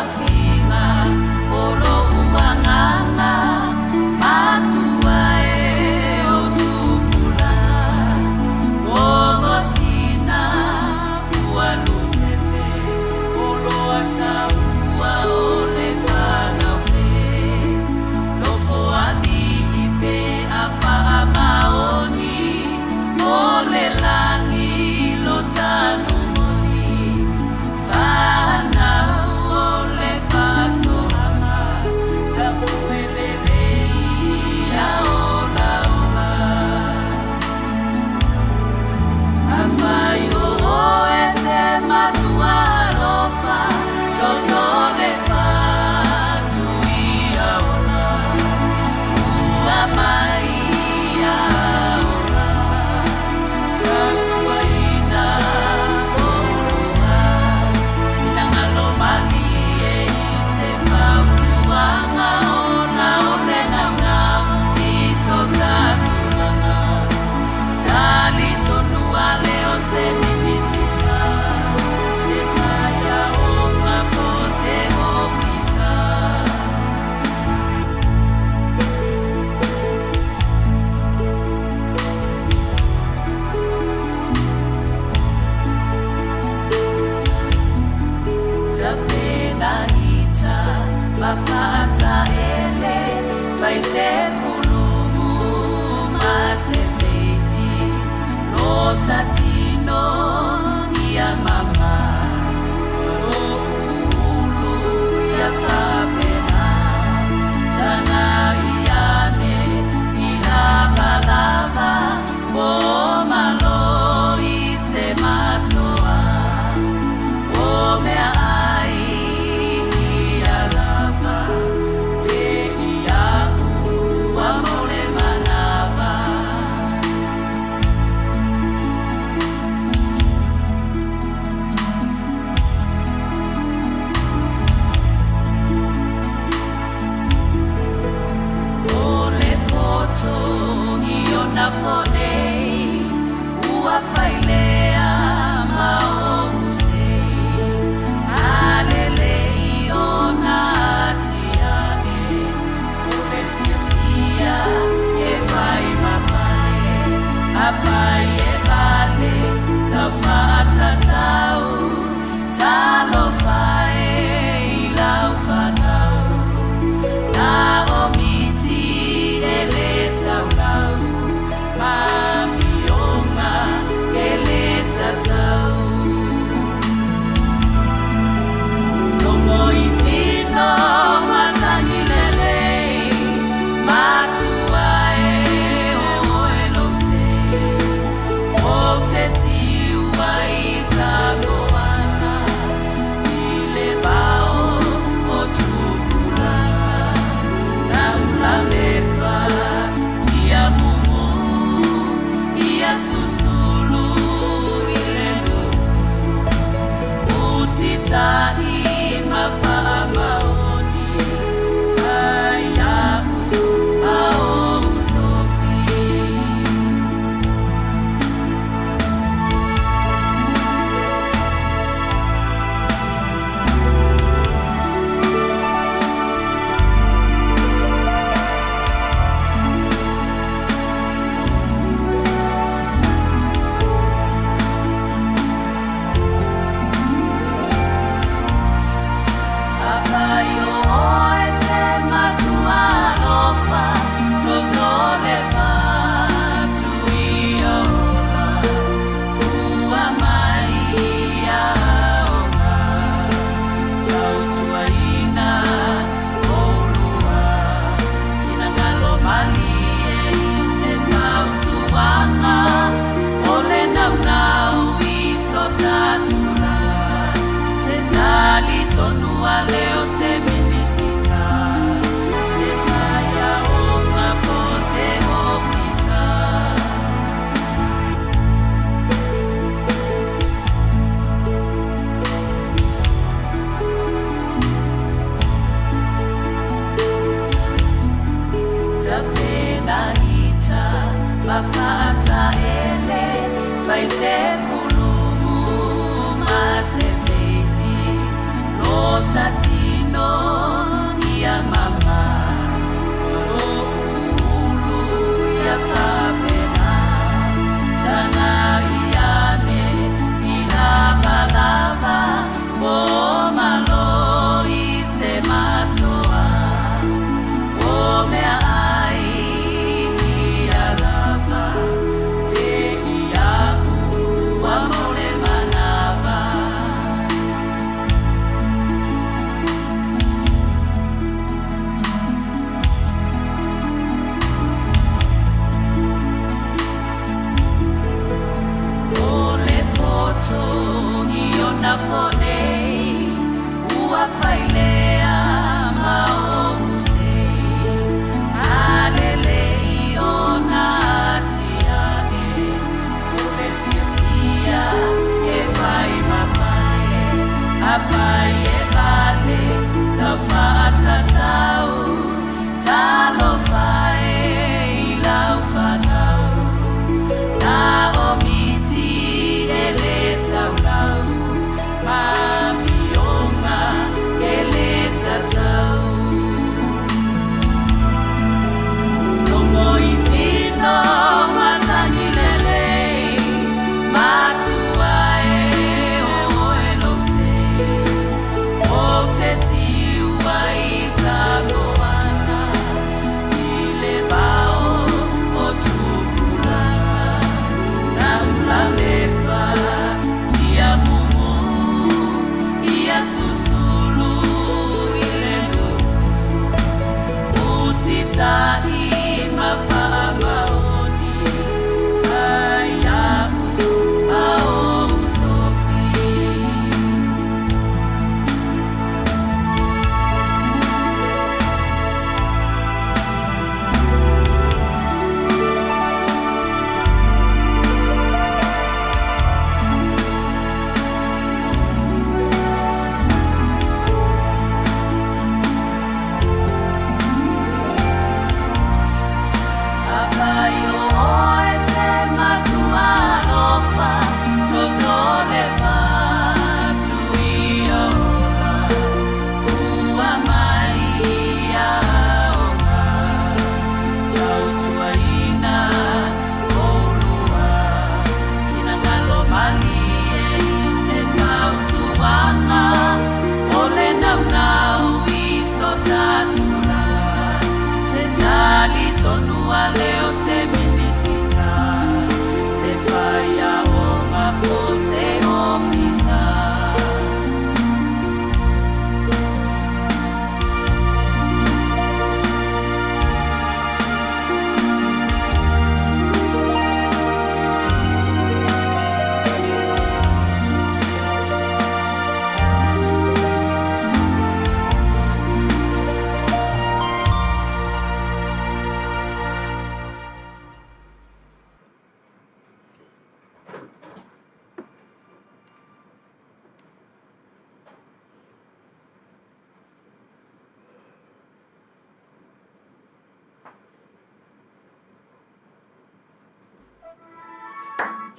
Fiafiga o lou agaga matua e o tupulaga Logo sina ua lumele o loa taua o le fanau le Nofoalii pe a faamaoni o le lagi lo tanumoni Fanau o le.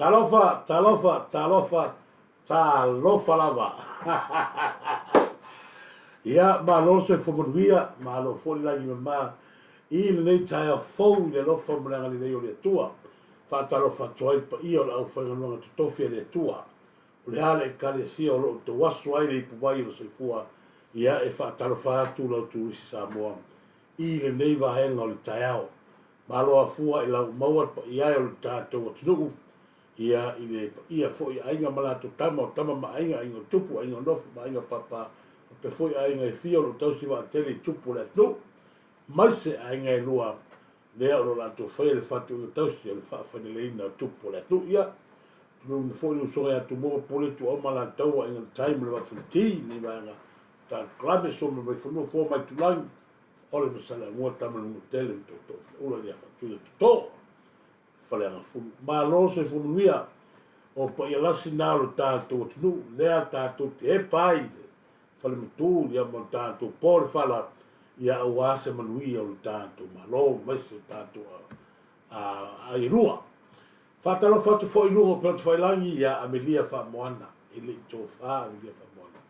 Talofa, talofa, talofa, talofa lava. Ia, malo le soifua manuia, malo foi le lagi mama i lenei taeao fou i le alofa ma le agalelei o le Atua. Faatalofa atu ai i le paia o le aufaigaluega totofi a le Atua. O le a le Ekalesia o lo o tauaso ai le ipuvai o le soifua, ia e faatalofa atu lau turisi Samoa i lenei vaega o le taeao. Malo afua i lau maua le paia e o le tatou atunuu, ia i le paia foi i aiga ma latou tama, o tama ma aiga, aiga o tupu, aiga o nofo ma aiga o papa, faapea foi aiga e fia o lo o tausi vaatele i tupu o le atunuu, maise aiga e lua lea o lo o latou faia le fatuaiga tausi o le faafaileleina o tupu o le atunuu. Ia, tulou foi le usoga ia Tumua ma Pule, Ituau ma Alataua, Aiga i le Tai ma le Vaa o Fonoti, lenei vaega tatou kalame, Sua ma le Vaifanua, Fofo ma Aitulagi, Ole ma Saleaaumua, Tama a le Manuatele ma Tootoo Feula, ia Faatui le Toto, Faleagafulu. Malo le soifua manuia, o paia lasi na o le tatou atunuu, lea tatou te epa ai i le falematu ia ma le tatou po le fala, ia aua se manuia o le tatou Malo aemaise o tatou aialua. Faatalofa atu foi i luga o Upegatafailagi ia Amelia Faamoana, e le i tofa Amelia Faamoana,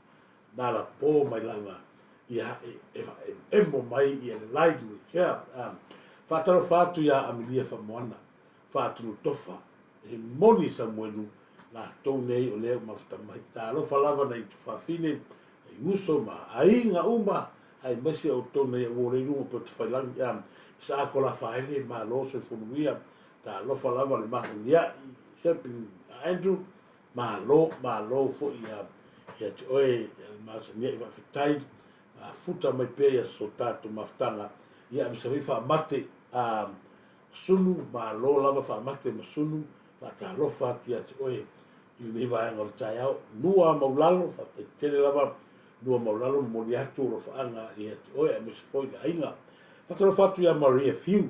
na lapo mai lava ia e faaemoemo mai ia le like ma le share. Faatalofa atu ia Amelia Faamoana, Faatulu Tofa, e moni Samuelu, latou nei o lea ua mafuta mai. Talofa lava nai tufafine, nai uso ma aiga uma, aemaise outou nai ua le i luga o Upegatafailagi, Isaako Lafaele, malo soifua manuia, talofa lava le masaniai, Shelby Andrew, Malo, malo foi ia, ia te oe le masani ai faafetai, mafuta mai pea ia so tatou mafutaga, ia aemaise foi faamate a Masunu, malo lava faamate Masunu, faatalofa atu ia te oe i lenei vaega o le taeao, Nua Maulalo, faafetai tele lava Nua Maulalo, momoli atu alofaaga ia te oe aemaise foi le aiga. Faatalofa atu ia Maria Fiu,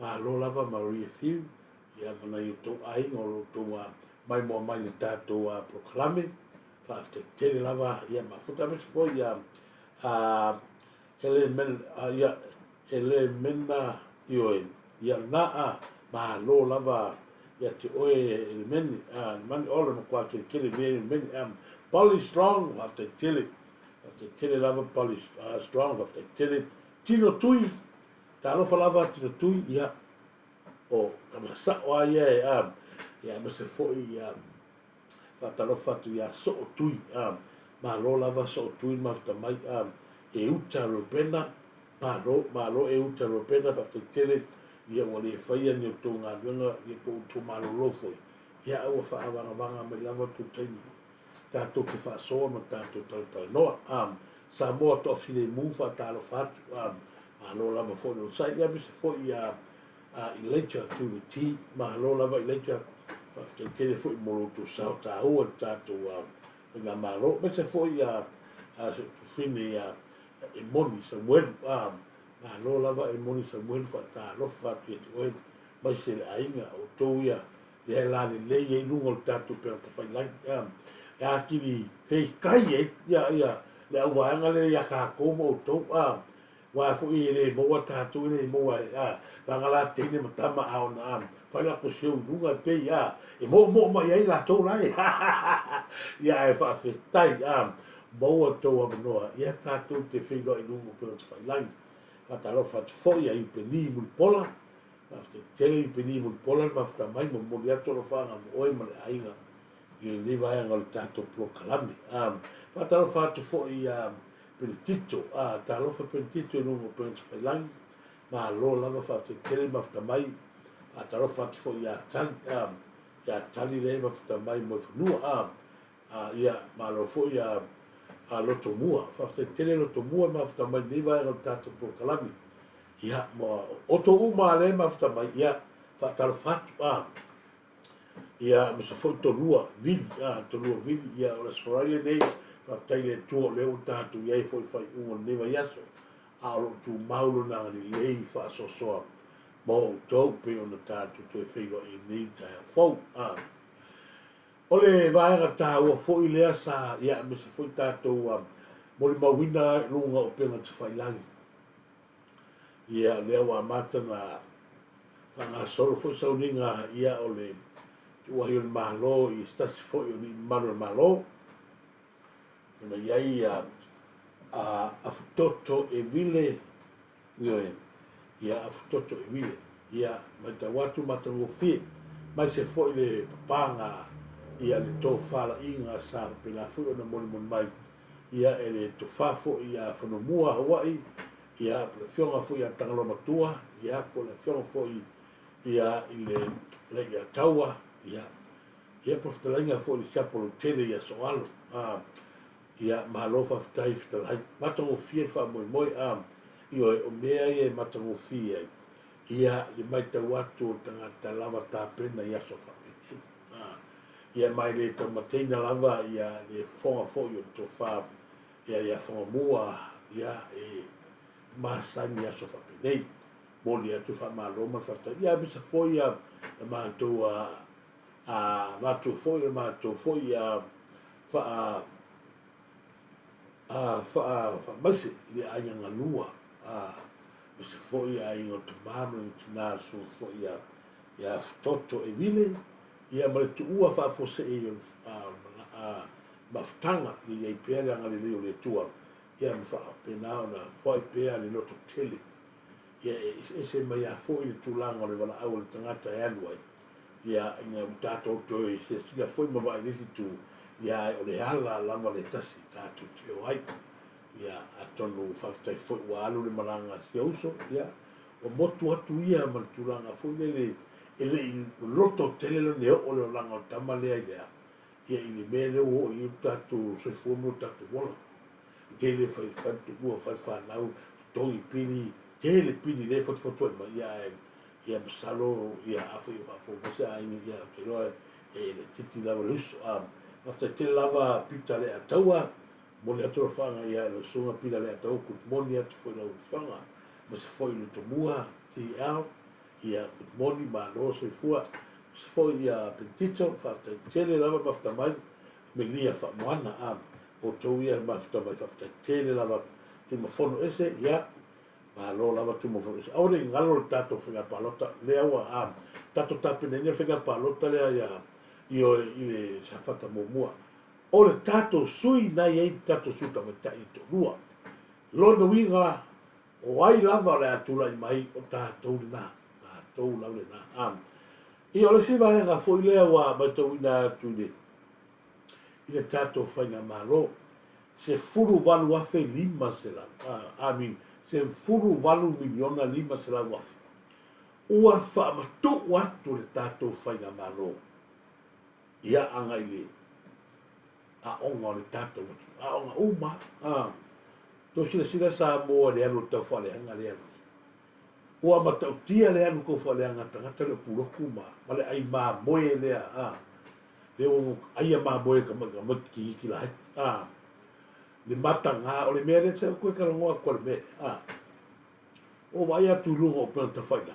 malo lava Maria Fiu, Ia ma nai outou aiga o lo outou maimoa mai i le tatou polokalame. Faafetai tele lava ia mafuta aemaise foi ia hele men ia hele mena ioe ia na a malo lava ia te oe e meni a mani ole matua kelikeli me meni a Polly Strong faafetai tele faafetai tele lava Polly Strong faafetai tele Tino Tui talofa lava Tino Tui ia O tama sa'o a ia e a, ia aemaise foi ia faatalofa atu ia Soo Tui a, malo lava Soo Tui mafuta mai a, e uta Robena, malo, malo e uta Robena faafetai tele ia ua le faia ni outou galuega ia po o outou malolo foi, ia a ua faavagavaga mai lava outou taimi tatou te faasoa ma tatou talatalanoa a, Samoa Toafilemu faatalofa atu a, malo lava foi le onosai ia aemaise foi ia a Elijah Tuiwiti, malo lava Elijah, faafetai tele foi mo lo outou sao taua i le tatou faigamalo, aemaise foi a si ou tufine ia Emoni Samuelu, malo lava Emoni Samuelu, faatalofa atu ia te oe, aemaise le aiga, o outou ia lea e lalelei ai luga o le tatou upegatafailagi, e atili feitai ai ia le auvaega lea ia tatou ma outou, Aua foi e le maua tatou e le maua e a vaega la teine ma tama a ona a fai latou seu i luga e pei a e moomoo mai ai latou la e ia ae faafetai a maua tou avanoa ia tatou te feiloai i luga o Upegatafailagi. Faatalofa atu foi ia Iupeli Mulipola, faafetai tele Iupeli Mulipola le mafuta mai momoli atu alofaga mo oe ma le aiga i lenei vaega o le tatou polokalame. Faatalofa atu foi ia Penetito, a, talofa Penetito i luga o Upegatafailagi, malo lava faafetai tele mafuta mai, faatalofa atu foi ia Tali, a, ia Tali lea e mafuta mai Moefanua, a, a, ia, malo foi ia a Lotomua, faafetai tele Lotomua mafuta mai lenei vaega o le tatou polokalame, ia, ma outou uma lea e mafuta mai, ia, faatalofa atu, a. Ia, aemaise foi Tolua Vili, a, Tolua Vili, ia, o le Aso Faraile lenei, faafetai i le Atua o lea ua tatou i ai foi i faaiuga o lenei vaiaso, a o lo o tumau Lona agalelei faasoasoa mo outou pei ona tatou toe feiloai i lenei taeao fou. A, o le vaega taua foi lea sa, ia, aemaise foi tatou molimauina i luga o upega tafailagi. Ia, o lea ua amata ona faagasolo foi sauniga, ia, o le Tuuahi o le Malo i se tasi foi o alii mamalu o le Malo, ona i ai a Afutoto Evile, ioe, ia Afutoto Evile. Ia, matau atu matagofie, aemaise foi le papaga ia le tofalaiga sa faapena foi ona molimoli mai ia e le tofa foi ia Fonumua Hawaii, ia po o le afioga foi ia Tagaloa Matua, ia po o le afioga foi ia i le Leiataua, ia, ia po o le fetalaiga foi i le Siapo Lautele ia Soalo, a, ia, malo faafetai fetalai. Matagofie le faamoemoe, a, ioe, o mea ia e matagofie ai, ia, le matau atu o le tagata lava tapena i aso faapenei. A, ia, ma e le taumateina lava ia le fofoga foi o le tofa ia ia Fogamua, ia, e masani i aso faapenei. Momoli atu faamalo ma le faafetai. Ia aemaise foi ia le matou a avatu foi le matou foi a faa a faa faamaise i le aiga galua a aemaise foi aiga o tama ma le tina le susuga foi ia ia Futoto Emile ia ma le tuua faafuasei o le a mafutaga ia i ai pea le agalelei o le Atua ia ma faapena ona foai pea le loto tele. Ia e eseese mai lava foi le tulaga o le valaau a le tagata e alu ai, ia ina ua tatou toe silasila foi ma vaai i le isi itu, ia ae o le ala lava le tasi tatou te o ai. Ia atonu faafetai foi ua alu le malaga a si ou uso, ia ua motu atu ia ma le tulaga foi lele e le i loto tele lona oo le olaga o le tama lea i le a, ia i le mea lea ua oo i ai lo tatou soifua ma lo tatou ola. Tele fai faletuua, fale fanau, totogi pili, tele pili lea e fotufotu ai mai, ia ae ia masalo ia a foi o faafofoga mai se aiga, ia ou te iloa e laitiiti lava le uso. A faafetai tele lava Pita Leataua, momoli atu alofaaga ia lau susuga Pita Leataua, good morning atu foi i lau afioga, aemaise foi le Tomua TL, ia good morning, malo soifua, aemaise foi ia Pentito, faafetai tele lava mafuta mai, Melia Faamoana, a outou ia mafuta mai faafetai tele lava Tumafono ese ia malo lava Tumafono ese aua nei galo le tatou faiga palota lea ua a tatou tapenaina le faiga palota lea ia ioe i le Safata muamua o le tatou sui na i ai le tatou sui tamaitai e toalua lona uiga o ai lava o le a tulai mai o tatou lena tatou lava lena a ia o le isi vaega foi lea ua matauina atu i le i le tatou faigamalo, $18,500, I mean, $18,500,000 ua faamatuu atu le tatou faigamalo ia agai i le aoga o le tatou atunuu, aoga uma lava. Tou silasila Samoa i le alu o le taufaaleaga lea. Ua matautia le alu taufaaleaga a tagata lea o Pulotu ma le ai mamoe lea a. Lea ua aia mamoe e tamaiti laiti a. Le mataga o le mea lea sa ou toe talanoa atu i le mea lea a. Ua vaai atu i luga o upega tafailagi.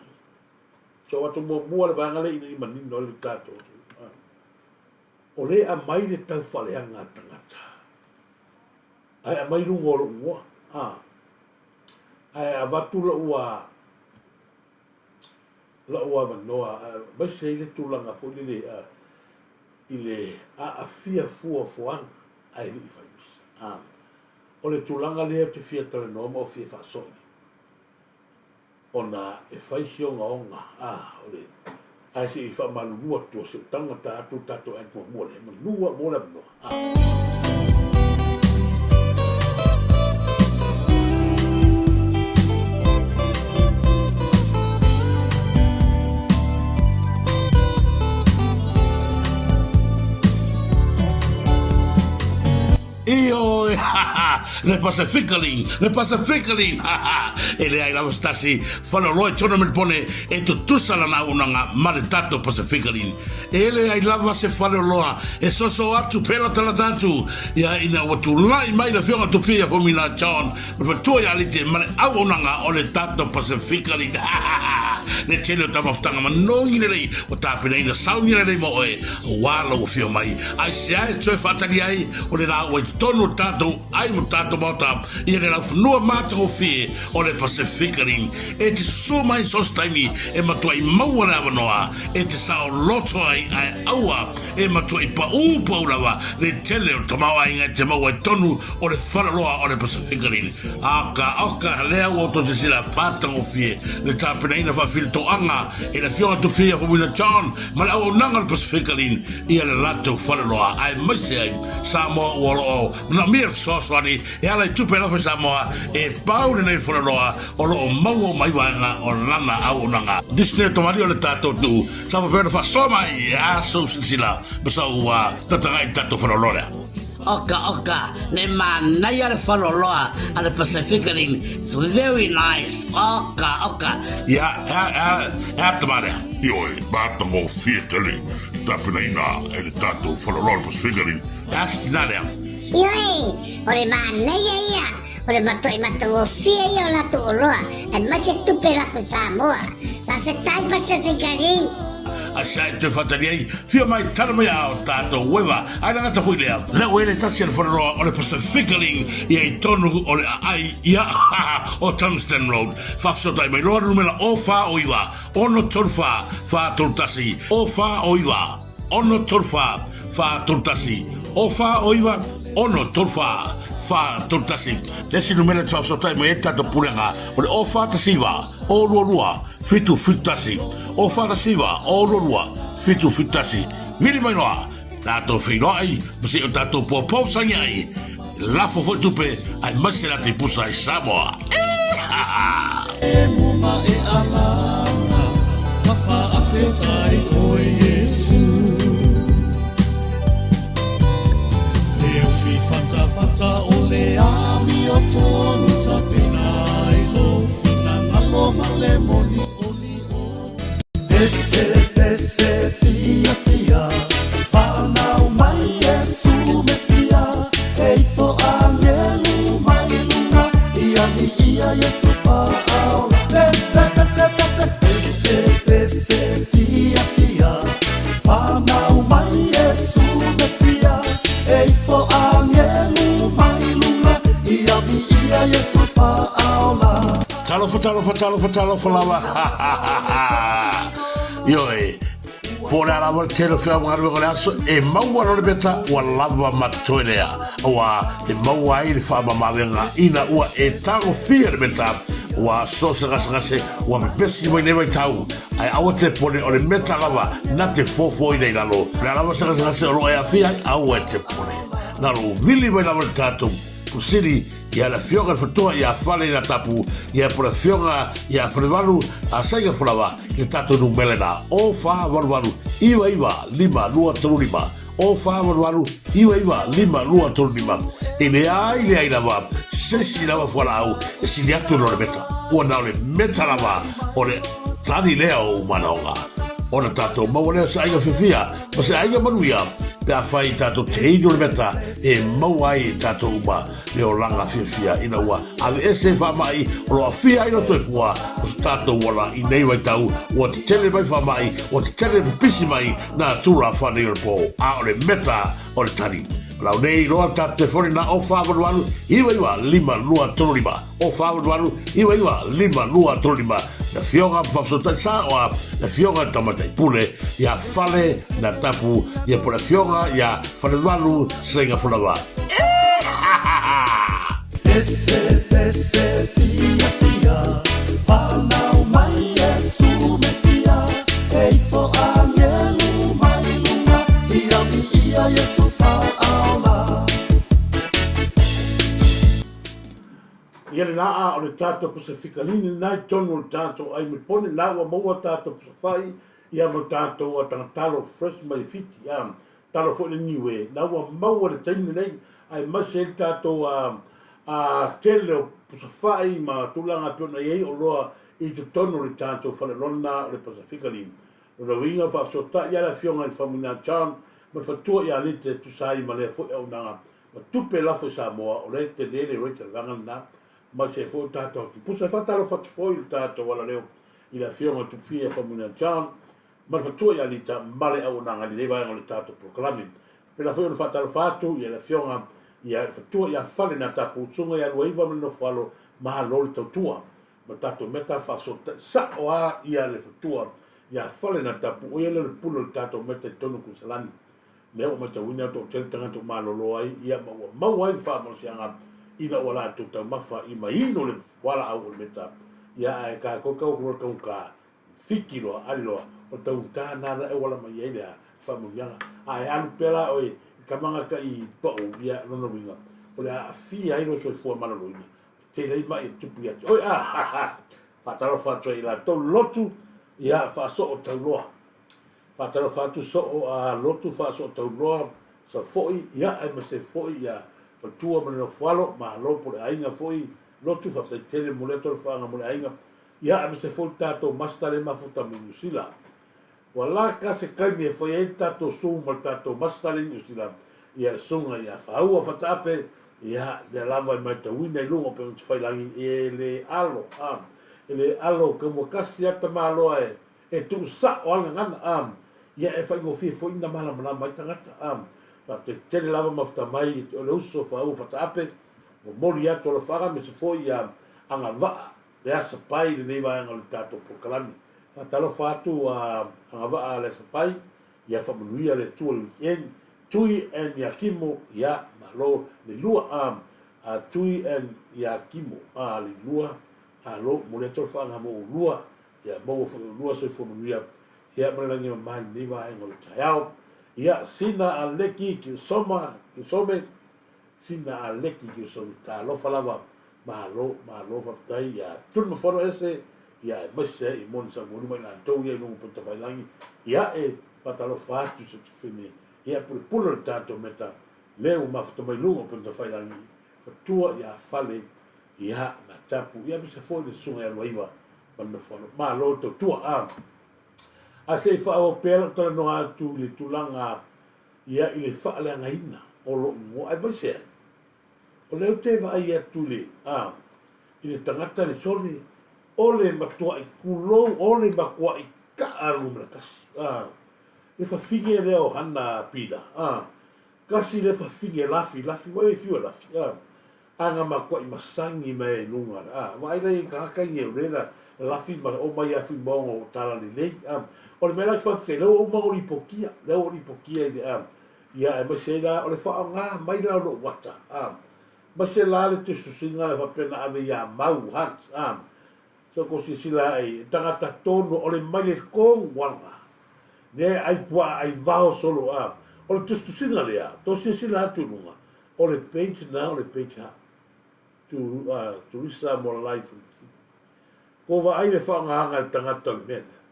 Sa ou atu muamua le vaega lea ina ia manino ai le tatou atunuu a. O lea e aumai le taufaaleaga a tagata ae aumai i luga o lou igoa a. Ae avatu lou a lou avanoa aemaise ai le tulaga foi lele i le aafia fuafuaga ae le i fai visa. A, o le tulaga lea ou te fia talanoa ma ou fia faasoa i ai, ona e fai si ogaoga, a, o le, ae se i faamalulu atu se i taugata atu le tatou ad muamua lea, manu lava mo le avanoa. A. Ioe, ha ha, le Pacifically, le Pacifically, ha ha, e leai lava se tasi faleoloa i Tournament Pone e tutusa lana auaunaga ma le tatou Pacifically. E leai lava se faleoloa e soso atu pelatalata atu ia ina ua tulai mai le Afioga Tupia Fomina John ma le faletua ia Alite ma le auaunaga o le tatou Pacifically, ha ha ha, le tele o taumafataga manogi lelei ua tapenaina sauni lelei mo oe aua lou afio mai. Aisea e toe faatali ai o le la ua i totonu o le tatou. tatou ai ma tatou maota ia le laufanua matagofie o le Pasefika Ring. E te susū mai so o se taimi e matuai maua le avanoa e te saoloto ai ae aua e matuai paū pau lava le tele o le tamaoaiga e te maua i totonu o le faleoloa o le Pasefika Ring. Aka oka lea ua outou silasila matagofie le tapenaina faafilitoaga e le Afioga Tufia Faumuina John ma le auaunaga o le Pasefika Ring ia le latou faleoloa aemaise ai Samoa ua o lo o manaomia le fesoasoani e ala i tupe alofa i Samoa e pau lenei faleoloa o lo o maua uma ai vaega o lana auaunaga. Disney Tamalii o le tatou atunuu sa faapea ona faasoa mai e a sou silasila ma sau tataga'i i le tatou faleoloa lea. Oka oka, le manaia le faleoloa a le Pacific Rim, it's very nice, oka oka. Ia, e a, e a, e a tama lea? Ioe, matagofie tele i tapenaina e le tatou faleoloa o le Pacific Rim. E a se tina lea? Ioe, o le manaia ia, o le matuai matagofie ia o latou oloa, aemaise tupe lafo i Samoa. Faafetai Pacific Rim. A sa e toe faatali ai, fia mai tala mai a o tatou ueva, ae lagata foi lea. Lea ua i ai le tasi a le faleoloa o le Pacific Rim ia i tonu o le aai ia o Tungsten Road. Faafesootai mai loa le numera o 4 o 9 6 3 4 3 1 o 4 o 9 6 3 4 4 3 1 o 4 o 9 6 3 4 4 3 1. Le isi numera e te faafesootai mai ai le tatou pulega o le o 4 1 9 o 2 2 7 7 1 o 4 1 9 o 2 2 7 7 1. Vili mai loa tatou feiloai ma se i o tatou poupou sagi ai lafo foi tupe aemaise latou pusa i Samoa. Talofa, talofa, talofa, talofa lava. Ioe, po o le a lava le tele o feaogaluega o le aso, e maua loa le meta ua lava ma totoe lea. Aua e maua ai le faamamaavega ina ua e tagofia le meta, ua so se gasegase ua pepesi mai nei vaitau, ae aua te pone o le meta lava na te fofoina i lalo. O le a lava se gasegase o lo o e aafia ai, aua e te pone. Na lou vili mai lava le tatou Pusili ia le Afioga i le Fatoa ia Fale i Natapu ia po le Afioga ia Falevalu a Saiga Folawa i le tatou numera lena o 488 99 5 2 3 5 o 488 99 5 2 3 5. E leai leai lava se isi lava fualaau e sili atu na o le meta. Ua na o le meta lava o le tali lea o ou manaoga. Ona tatou maua lea o se aiga fiafia ma se aiga manuia pe afai tatou te inu le meta e maua ai e tatou uma le olaga fiafia ina ua aveese faamai o lo o aafia ai lou soifua o so tatou ola i nei vaitau ua tetele mai faamai ua tetele pipisi mai nā tulafono nei o le pō a o le meta o le tali. O lau nei iloa tatou telefoni na o 488 99 5 2 3 5 o 488 99 5 2 3 5 le Afioga ma Faafesootai Saoa, le Afioga i le Tamaitai Pule ia Fale na Tapu ia po le Afioga ia Falevalu Seiga Folawa. Ia le laa o le tatou Pasefika Lini lena i totonu o le tatou ai Mepone na ua maua tatou Pasafai ia ma le tatou tagatalo fresh mai Fiti a talo foi le Niue na ua maua le taimi lenei aemaise ai le tatou a tele o pusafai ma tulaga e pei ona i ai oloa i totonu o le tatou faleoloa o le Pasefika Lini. Lona uiga faafesootai lava le afioga i le Faumuina John ma le faletua ia Lite e tusa ai ma lea foi auaunaga ma tupe lafo i Samoa o lea e tele le rate o le vaega lena ma se foi o tatou atu pusa. E faatalofa atu foi i le tatou alaleo i le afioga i le Tupufia Faumuina John ma le faletua ia Lita ma le auaunaga i lenei vaega o le tatou polokalame. Pēlā foi ona faatalofa atu i le afioga Ia le fatua ia fale na tapu usuga ia 29 ma le nofoalo malo le tautua ma tatou mea ta faafesootai sa'o a ia le fatua ia fale na tapu o ia lea o le pule o le tatou mea i totonu o Kuisalani lea ua matauina le toatele tagata ua malolo ai ia ma ua maua ai le faamalosiaga ina ua latou taumafa i maino le fualaau o le meta ia ae tatou tau atu loa le taugata fiki loa ali loa o le taugata lena la e auala mai ai le a faamanuiaga ae alu pea la oe i tamaga tai pau ia lona uiga o le a aafia ai lou soifua maloloina tele ai ma'i e tupu ia te oe a faatalofa atu ai i latou lotu ia faasoo tauloa faatalofa atu soo a lotu faasoo tauloa sa fo'i ia aemaise foi ia fatua ma le nofoalo malo po le aiga foi lotu faafetai tele mo lea tolofaaga mo le aiga ia aemaise foi le tatou master le mafuta mai Niu Sila. Ua laka se taimi e fai ai le tatou sumu ma le tatou master le Niu Sila, ia le susuga ia Faua Fataape, ia lea lava e matauina i luga o Pegatafailangi e le alo, a, e le alo taumua tasi lava tamaloa e, e tuusao lava le gagana, a, ia e faigofie foi ona malamalama ai tagata, a. Faafetai tele lava mafuta mai o le uso Faua Fataape, momoli atu alofaaga aemaise foi ia agavaa le asapai i lenei vaega o le tatou polokalame. Faatalofa atu a agavaa a le asapai, ia faamanuia le Atua i le weekend. Tui and Iakimo, ia, malo le lua. A, a Tui and Iakimo, a le lua, alo, momoli atu alofaaga mo oulua, ia maua foi e oulua soifua manuia, ia ma le lagi e mama i lenei vaega o le taeao. Ia, sina a Leki Kiusoma, Kiusome, Sina a Leki Kiusome, talofa lava, Malo, malo faafetai ia Tulimafono ese, ia aemaise ai i moni Samuelu ma i latou ia i luga o Potafailangi, ia e faatalofa atu i se tufine, ia pulepule o le tatou meta, lea ua mafuta mai luga o Potafailangi, fatua ia fale, ia na tapu, ia aemaise foi le susuga ia Luaiva ma le nofoalo. Malo le tautua. A, a se i faaauau pea lau talanoa atu i le tulaga ia i le faaleagaina o lou igoa, aemaise ai, O lea ou te vaai atu i le, a, i le tagata le sole, o le matuaʻi kulou, o le matuaʻi kaʻa numera tasi. A, le fafine lea o Hana Pila, a, kasi le fafine lafi, lafi, ua e fiu e lafi, a, a na matuaʻi masani mai ai i luga, a, vaai la i tagata nei o lea la lafi ma omai afu i maoga o tala lelei, a, o le mea la ou te faafetai, lea ua uma ona lipotia, lea ua lipotia i le, a, Ia, aemaise ai la, o le faaaoga mai la o lou ata, a, aemaise la le tusitusiga le faapea na ave ia Mau Hunt, a, se kou silasila ae i tagata tonu, o le maile tonu ala, lea e ai puaa ai vao solo, a, o le tusitusiga lea, tou silasila atu i luga, o le page na, o le page a tu, a, Turisa mo Life, ko vaai le faaaogaga e le tagata o le mea lea.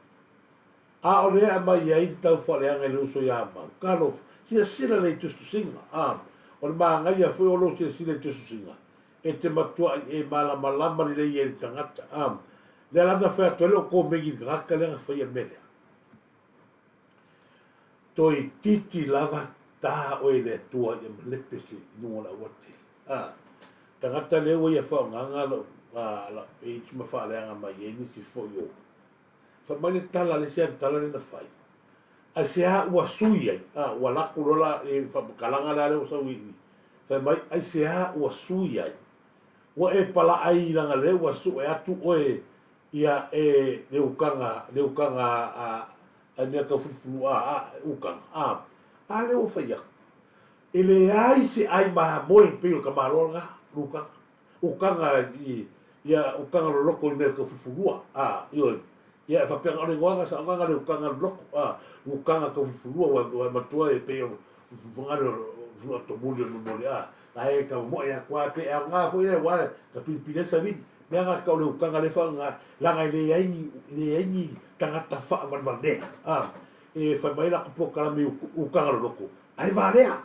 A o lea e aumai ai le taufaaleaga i le uso ia Mau. Talofa, silasila lea i tusitusiga, a, o le manaia foi o lou silasila i tusitusiga, e te matuai e malamalama lelei ai i le tagata, a. Lea la na fai atu ai lou komeni i le tagata lea na faia le mea lea. Toeitiiti lava ta oe i le Atua ia malepe se i luga o le aualatele. A, tagata lea ua ia faaaogaga lau, a, lau page ma faaleaga mai ai nisi foi o Fai mai le tala a le isi tala lea na fai, aisea ua sui ai? A, ua alu atu loa la i le faamatalaga lea ua sau i i. Fai mai, aisea ua sui ai? Ua e palaai leaga lea ua sue atu oe ia e le ukaga, le ukaga a, a mea tau fulufulu a, a, ukaga, a, a lea ua fai atu. E leai se ai mamoe pei o le tamaloa lena, le ukaga. Ukaga i, ia, ukaga loloto i mea tau fuifulua, a, ioe, ia, e faapea na o le igoa sa ogaga le ukaga loloto, a, ukaga tau fuifulua, ua, ua matua e pei o fuifuga le fulua tomuli o le momoli, a, la e ka momoe atu a, pe e aoga foi lea, aua ka pilipili ai savili, mea na tau le ukaga lea faaaoga, leaga e leai ni, leai ni tagata faavalevalea, a, e fai mai latou polokalame i ukaga loloto, ae valea.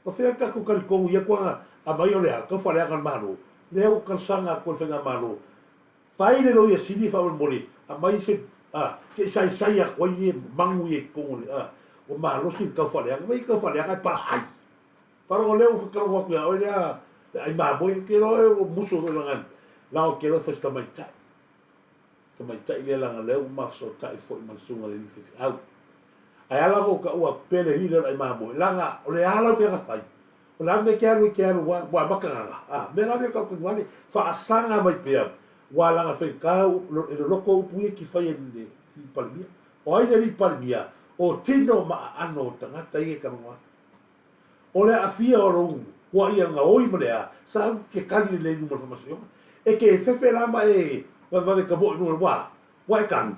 Faafetai tatou talitonu ia kuaga aumai o le a tau faaleaga le Malo lea ua talosaga atu ai le Faigamalo fai le loia sili faamolemole aumai se a se i saisai atu ai ia manu ia i totonu o le a ua malosi le tau faaleaga vai tau faaleaga e palaai faalogo lea ua faitalogo atu ia oe lea le ai mamoe ou te iloa oe ua musu foi laga laga ou te iloa fai se tamaitai tamaitai lea laga lea ua mafesootai foi ma le susuga i le alii faifeau. Ae ala ona ou taua atu pea le alii lea o le ai mamoe, leaga o le a lau mea na fai? O le a le mea e te alu ai e te alu ua ua amata gaga a mea la lea tau tagi faasaga mai pea ua laga faigata e loloto upu ia e te fai e le Palemia. O ai le alii Palemia? O tino ma aano o tagata ia e talanoa atu. O le aafia o lou huaʻi a gaoi ma le a, sa au ke kali lelei i luma o le faamasinoga. E te fefe la ma e vavevave ka moʻo i luga o le wā, ua e kanu.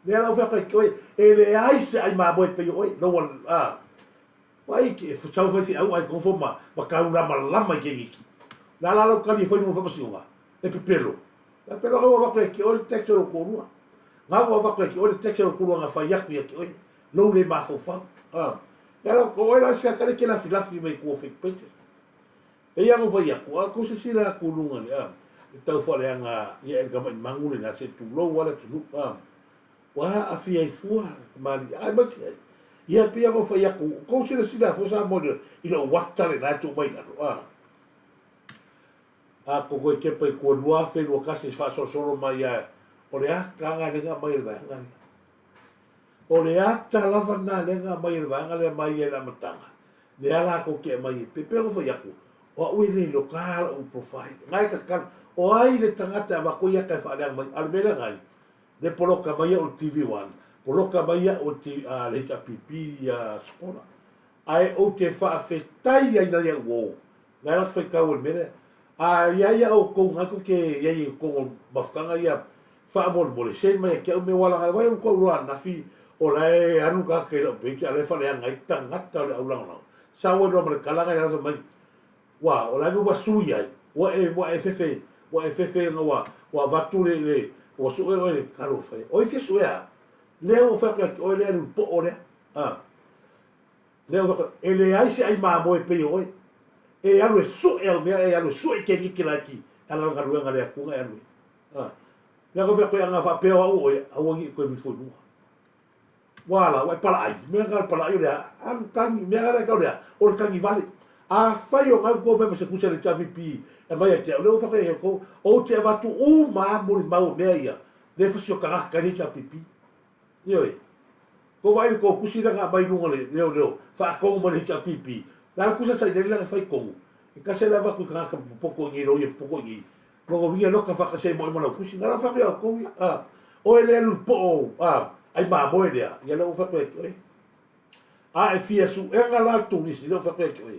Lea la ua fai atu ai ki oe, e leai se ʻai mamoe pei o oe, lou a, wai ke sau faifeau ae nofo ma, ma kaulamalama i keniki. Le a la lau kali e fai i luma o le faamasinoga? E pepelo. Pepelo gau avatu ai ki oe le tax o lou toalua. Gau avatu ai ki oe le tax o lou toalua na fai atu ia ki oe. Lou le mafaufau. A. Lea la, o oe la le siaka lea e te lafilafi mai tua o fake pages. Pei lava ona fai atu, a tou silasila atu i luga i le, a, le taufaaleaga ia e le tamai magu lena, se tulou lava le atunuu, a, ua aafia ai fua le kamali'i aemaise ai. Ia, pei lava ona fai atu, tou silasila fua Samoa i le, i lou ata lena e tuu mai i lalo, a. A koko e kepa i tua 2021 e faasolosolo mai a, o le ata lava lea na aumai e le vaega lea. O le ata lava lena lea na aumai e le vaega lea mai ia i le amataga, lea latou te aumai ai. Pei ona fai atu, o au e le iloa ta lou profile. Na e tatalo, o ai le tagata e avatu ai ata e faaleaga mai? A o le mea lea na ai, le poloka mai au i le TV One, poloka mai au i le HRPP ia Sapola. Ae ou te faafetai ai nai au uo, Na e latou faitau i le mea lea. A i ai a outou na tou te i ai i totonu o mafutaga ia, faamolemole, send mai ia te au mea ua laga ai, ua tou iloa ananafi o la e alu le tagata i lau page a o la e faaleaga ai tagata o le au lagolago. Sau ai loa ma le tala na fai mai, ua, o le a le mea ua sui ai, ua e, ua e fefe, ua e fefe ina ua, ua avatu le, le, ua sue oe, talofa e, o ai fia suea? Lea ua fai atu ia te oe lea le poo lea, a. Lea ua faapea, e leai se ai mamoe pei o oe. E alu e sue au mea, e alu e sue keniki laiti e ala galuega le Atua e alu ai. A. Lea ua faapea, ana faapea o au oe, aua ne i toe nofo i luga. Ua ala, ua e palaai. Mea na palaai o le a, alu tagi, mea na tau le a, o le tagi vale. Afai o gau kou mea ma se kusa le HRPP e mai ia te au, lea ua faapea ia kou, ou te avatu uma a molimau o mea ia, le fasi o tagata i le HRPP. Ioe. Kou vaai le kou kusi lea na aumai i luga le leoleo faatonu mai le HRPP. La le kusa sa inei lea na fai tonu. E tasi le avatu i tagata popoto i nei loia popoto i nei. Lona uiga loka faatasi ai ma oe ma lau kusi. Na la fai atu ia outou ia. A. Oe lea lu poo a ai mamoe lea. Ia lea ua fai atu ia te oe. A e fia suega la turisi lea ua fai atu ia te oe.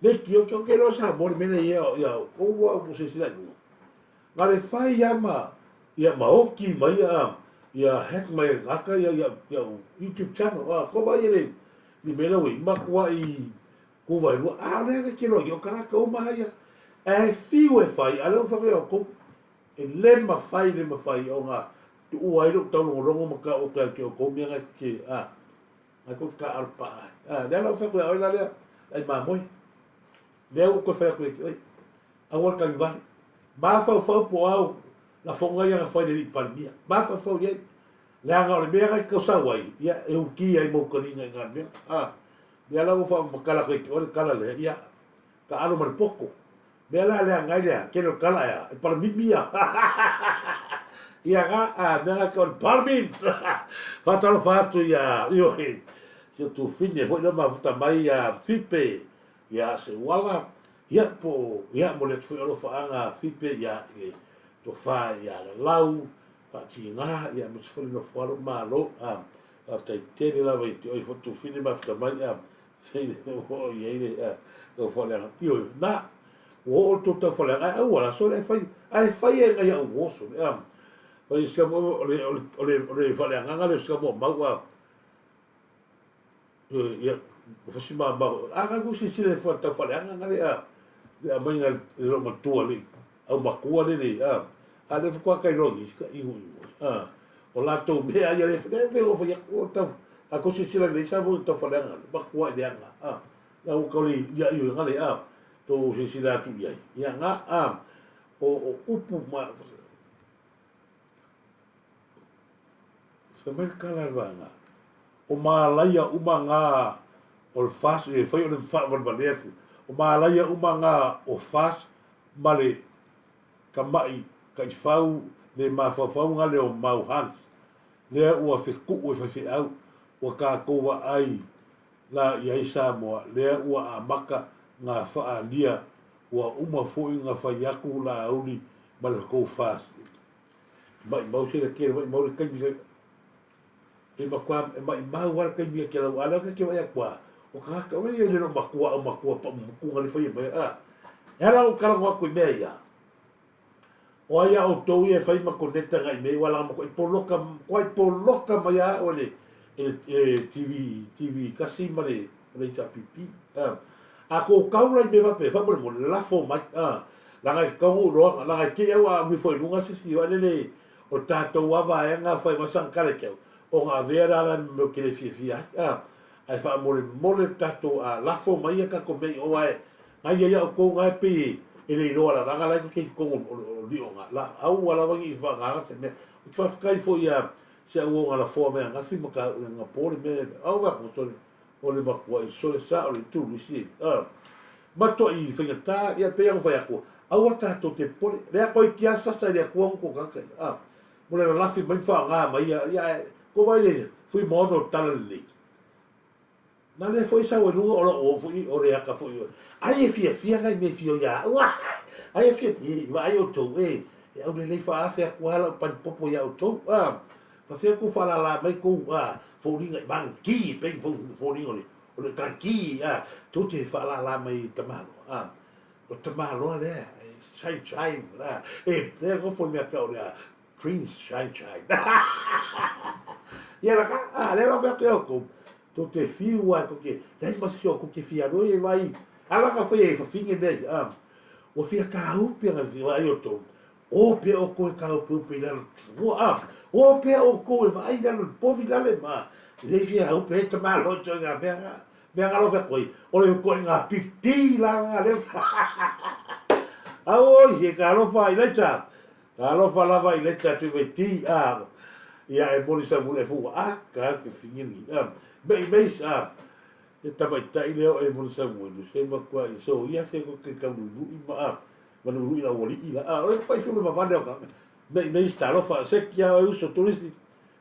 Leitio ke oke loa Samoa le mea lea ia ia outou ua ua silasila i luga. Na le fai a ma ia ma oki mai ia ia hack mai e gata ia ia ia YouTube channel a ko vai ele ni mea ui ma kua i ku vai lua a le ke kilo i o ka ka uma ia e fiu e fai a le u fa ko e le ma fai le ma fai o nga tu u ai lo tau longo longo ma ka o ka ke o ko mea nga ke a nga ko ka al pa a le la u fa ko ai la le ai ma moi le u ko fa ko ke oi Aua le tagi vale. Mafaufau po o au lafoga ia na fai le alii Palemia. Mafaufau i ai. Leaga o le mea na i tausau ai, ia, e uki ai mau taliga i ngā mea. A, mea la ua whaamakala koe ki oe le kala lea, ia, ka alo ma le poto. Mea la leaga ai lea, kele o le kala ea, e palamimi ia. Ia nga, a, mea nga ka o le palamim. Whātalofa atu ia, ioe, si o tūwhine, foi lea mafuta mai ia Fipe, ia Seuala, Ia, po, ia, momoli atu foi alofaaga a Fipe, ia, i le tofa ia Lalau, Faatiga, ia, aemaise foi le nofo alo, malo, a, faafetai tele lava i te oe foi Tufine mafuta mai, a, ua oo i ai le, a, taufaaleaga. Ioe, na, ua oo le tou taufaaleaga, ae aua la, sole, ae fai, ae fai ai nai au uo, sole, a, fai si o le, o le, o le, o le faaleagaga lea o si mau, a, Ia, ua fasi ma ma a ka ku silasila e tau faaleaga nga le a le aumaiga e lou matua le au matua le le a a le faatoa kai loa ni ka igo igo a o latou mea ia le le pe o fai atu o tau a ko silasila lelei sa mo tau faaleaga le matua i leaga a la ua kau le ia io nga le a tou silasila atu i ai ia nga a o o upu ma Fai mai le tala a le vaega, o malaia uma ngā o le FAST, e fai o le faavalevalea atu, o malaia uma ngā o FAST ma le tama'i taifau le mafaufauga lea o Mau Hans, lea ua fetu'u e faifeau, ua tatou vaai la i ai Samoa, lea ua amata. ga faalia ua uma foi ga fai aku Laauli ma le kou fasi. E maimau se le kele maimau le taimi kai e matua e maimau lava le taimi ia kelau a lea ke vaai atu a o tagata o ia le lo matua au matua pa mutu nga le fai mai a e ala o kala ngo aku i mea ia o ai a outou ia e fai ma koneta ngai mea ua laga matua i poloka matua i poloka mai a o le e TV TV kasi ma le le HRPP a a ko kau la i mea faapea faamolemole lafo mai a laga e tatau ona ou iloa laga e te i au a alu ifo i luga se isi lele o tatou a vaega fai mai sana tala i te au ona avea la la mea ou te le fiafia ai a ae faamolemole tatou a lafo mai ia tatou mea i o ae nai ia outou na e pei e le iloa lavaga la e te i totonu o lio na la aua lava ne i faagaga se mea. Ou te faafetai foi ia si au uo na lafoa mai ananafi ma ka na po le mea au va ko sole o le matuai sole sa o le tulu isi a matuai faigata ia pei ona fai atu aua tatou te popole lea koe kia sasa i le Atua ngo tagata ia a mo le lalafi mai ma faaaoga mai ia ia ae ko vai le Fuimaono o le tala lelei Na lea foi sau ai luga o lou ou foi o le aka foi o ai e fiafia nai mea fio ia au ah ai e fia e vaai outou e e aulelei faaafe atu lava lau panipopo ia outou ah faafefea kou faalala mai kou ah foliga i mangi e pei foliga o le o le tranki ah tou te faalala mai i tamaloa ah o tamaloa lea e shine shine ah e lea nofo i mea tau o le prince shine shine ia la ka ah lea la fai atu ia outou Tou te whiu ai kou te, leai ma se o kou te whia roi e vai, ala ka whai e whawhinge mea ia, a, ua whia kāupe anga te vaai o tou, o pea o koe kāupe upe i lalo te whanua, a, o pea o kou e vaai i lalo le povi lale ma, e lei whia haupe he tama loi toi ngā mea ngā, mea ngā lofe koe, o le koe ngā big D la ngā leo, auoi, he ka alofa i leita, Ka alofa lava i leta atu vai ti a ia e moni sa muli e fu a ka ke fingini a mei mei sa e tamaitai lea o e moni sa muli se ma kua i so ia se ko ke kau luilu'i ma a ma luilu'i la uali'i la a o pai fu le mavane o ka mei mei sa alofa se kia o e uso tulisi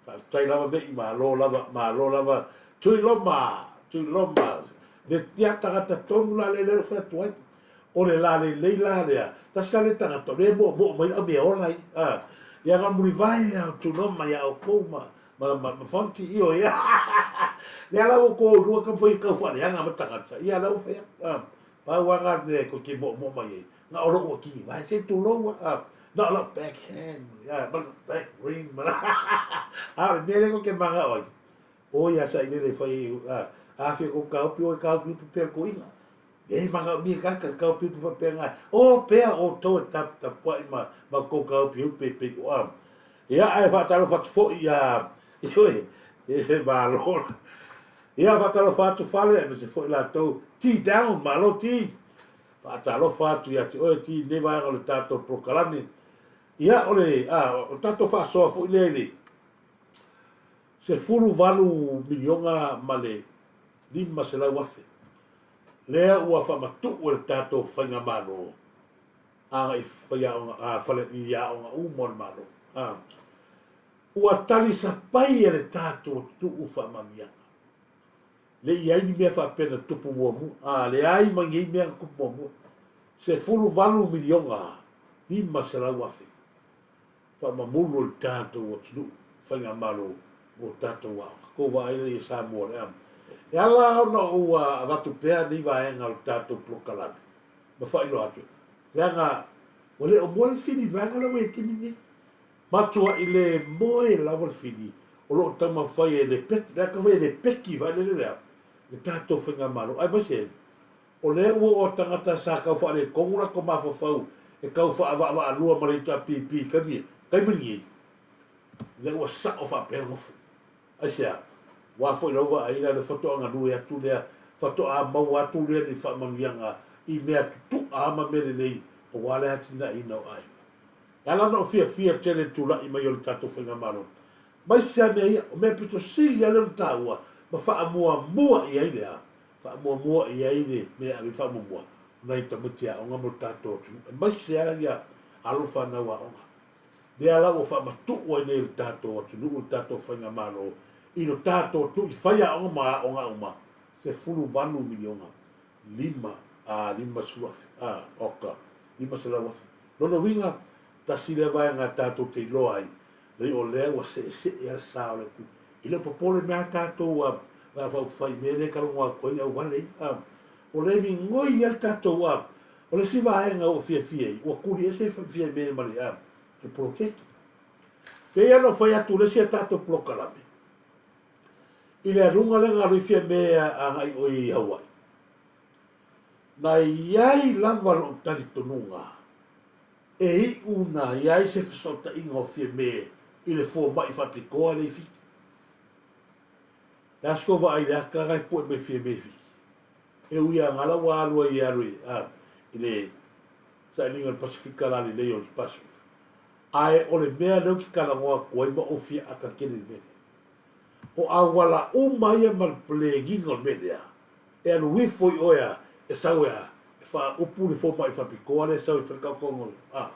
faafetai lava mei malo lava malo lava tui loma tui loma le tia tagata tonu la le le fai atu ai O le la lelei la lea, tasi la lea tagata o lea e moomoo mai lau mea ola ai, a, ia ka mulivae a tunoa mai a outou ma, ma, ma, ma Fonti, ioe, lea la ua kou lua ka fai kau faaleaga ma tagata, ia lea ua fai atu, a, pau a nga mea ko te moomoo mai ai, na o lou ua kini vae, se tulou a, a, na o lau backhand, a, ma lau back ring, ma, a o le mea lea ko te manao ai, o ia sailele e fai ai, a, afia kou kaopi, o e kaopi upu pea ko inga, E makaumia ka ka kaopiupi faapea ngai, o pea outou e taputapuai ma ma kou kaopiupi e pei o au. Ia ae faatalofa atu foi ia ioe, e malo. Ia faatalofa atu fale aemaise foi latou T down, malo T. Faatalofa atu ia te oe T i lenei vaega o le tatou polokalame. Ia o le a o le tatou faasoa foi lea i le 18 miliona ma le 500,000 lea ua faamatuu e le tatou faigamalo agai faiaoga a fale i aoga uma o le Malo. A ua talisapai e le tatou atunuu faamanuiaga. Le i ai ni mea faapea na tupu muamua, a leai ma nei mea na tupu muamua. 18 miliona 500,000 faamamulu o le tatou atunuu, faigamalo mo tatou aoga. Kou vaai lea i Samoa le am. E ala ona ua avatu pea nei vaega o le tatou polokalame ma faailoa atu, leaga ua le o moe le fili i le vaega lea ua i ai i le taimi lenei. Matuai le moe lava le fili o lo o taumafai e lepeti, lea taumafai e lepeti vaelele lea le tatou faigamalo. Aemaise O lea ua oo tagata sa tau faaletonu latou mafaufau e tau faavaavaalua ma le HRPP i taimi taimi lenei, lea ua sao faapea le nofo. Aisea? Aua foi lau vaai la le faatoa galue atu lea, faatoa maua atu lea ni faamanuiaga i mea tutu'a ma mea lelei aua le atinaeina o aiga. E ala ona ou fiafia tele i le tula'i mai o le tatou faigamalo maise a mea ia, o mea pito sili a lea ona taua ma faamuamua i ai le a? Faamuamua i ai le mea e ave faamuamua o nai tamaiti aoga mo le tatou atunuu, aemaise lava ia alo fanau aoga. Lea la ua faamatuu ai nei e le tatou atunuu le tatou faigamalo i lo tatou atunuu i faiaoga ma aoga uma 18 miliona 500,000. 50,000, a, oka, 500,000. Lona uiga, tasi lea vaega tatou te iloa ai, leai o lea ua seesee a le sa o le Atua. E le o popole mea a tatou a Vaega Faaupufai i mea lea e talanoa atu ai auale ia, a. O lea e migoi a le tatou, a, o le isi vaega ua fiafia ai, ua tuli ese Fiame ma le, a, le poloketi. Pei lava ona ou fai atu i le isi a tatou polokalame, i le aluga lea na alu ai Fiame agai i oi i Hawaii, na i ai lava lou talitonuga e iu na i ai se fesootaiga o Fiame i le fomai faapitoa lea i Fiti. Le aso tou vaai i le ata la e pue mai Fiame i Fiti, e ui lava na la ua alu ai e alu i, a, i le sailiga o le Pasefika lalelei o le Pasefika. Ae o le mea lea ou te talanoa atu ai ma ou fia ata tele i le mea lea, o auala uma ia ma le puleniga o le mea lea, e alu ifo i oe a, e sau e a, e faaupu le fomai faapitoa lea e sau e fai le taotoga o le, a,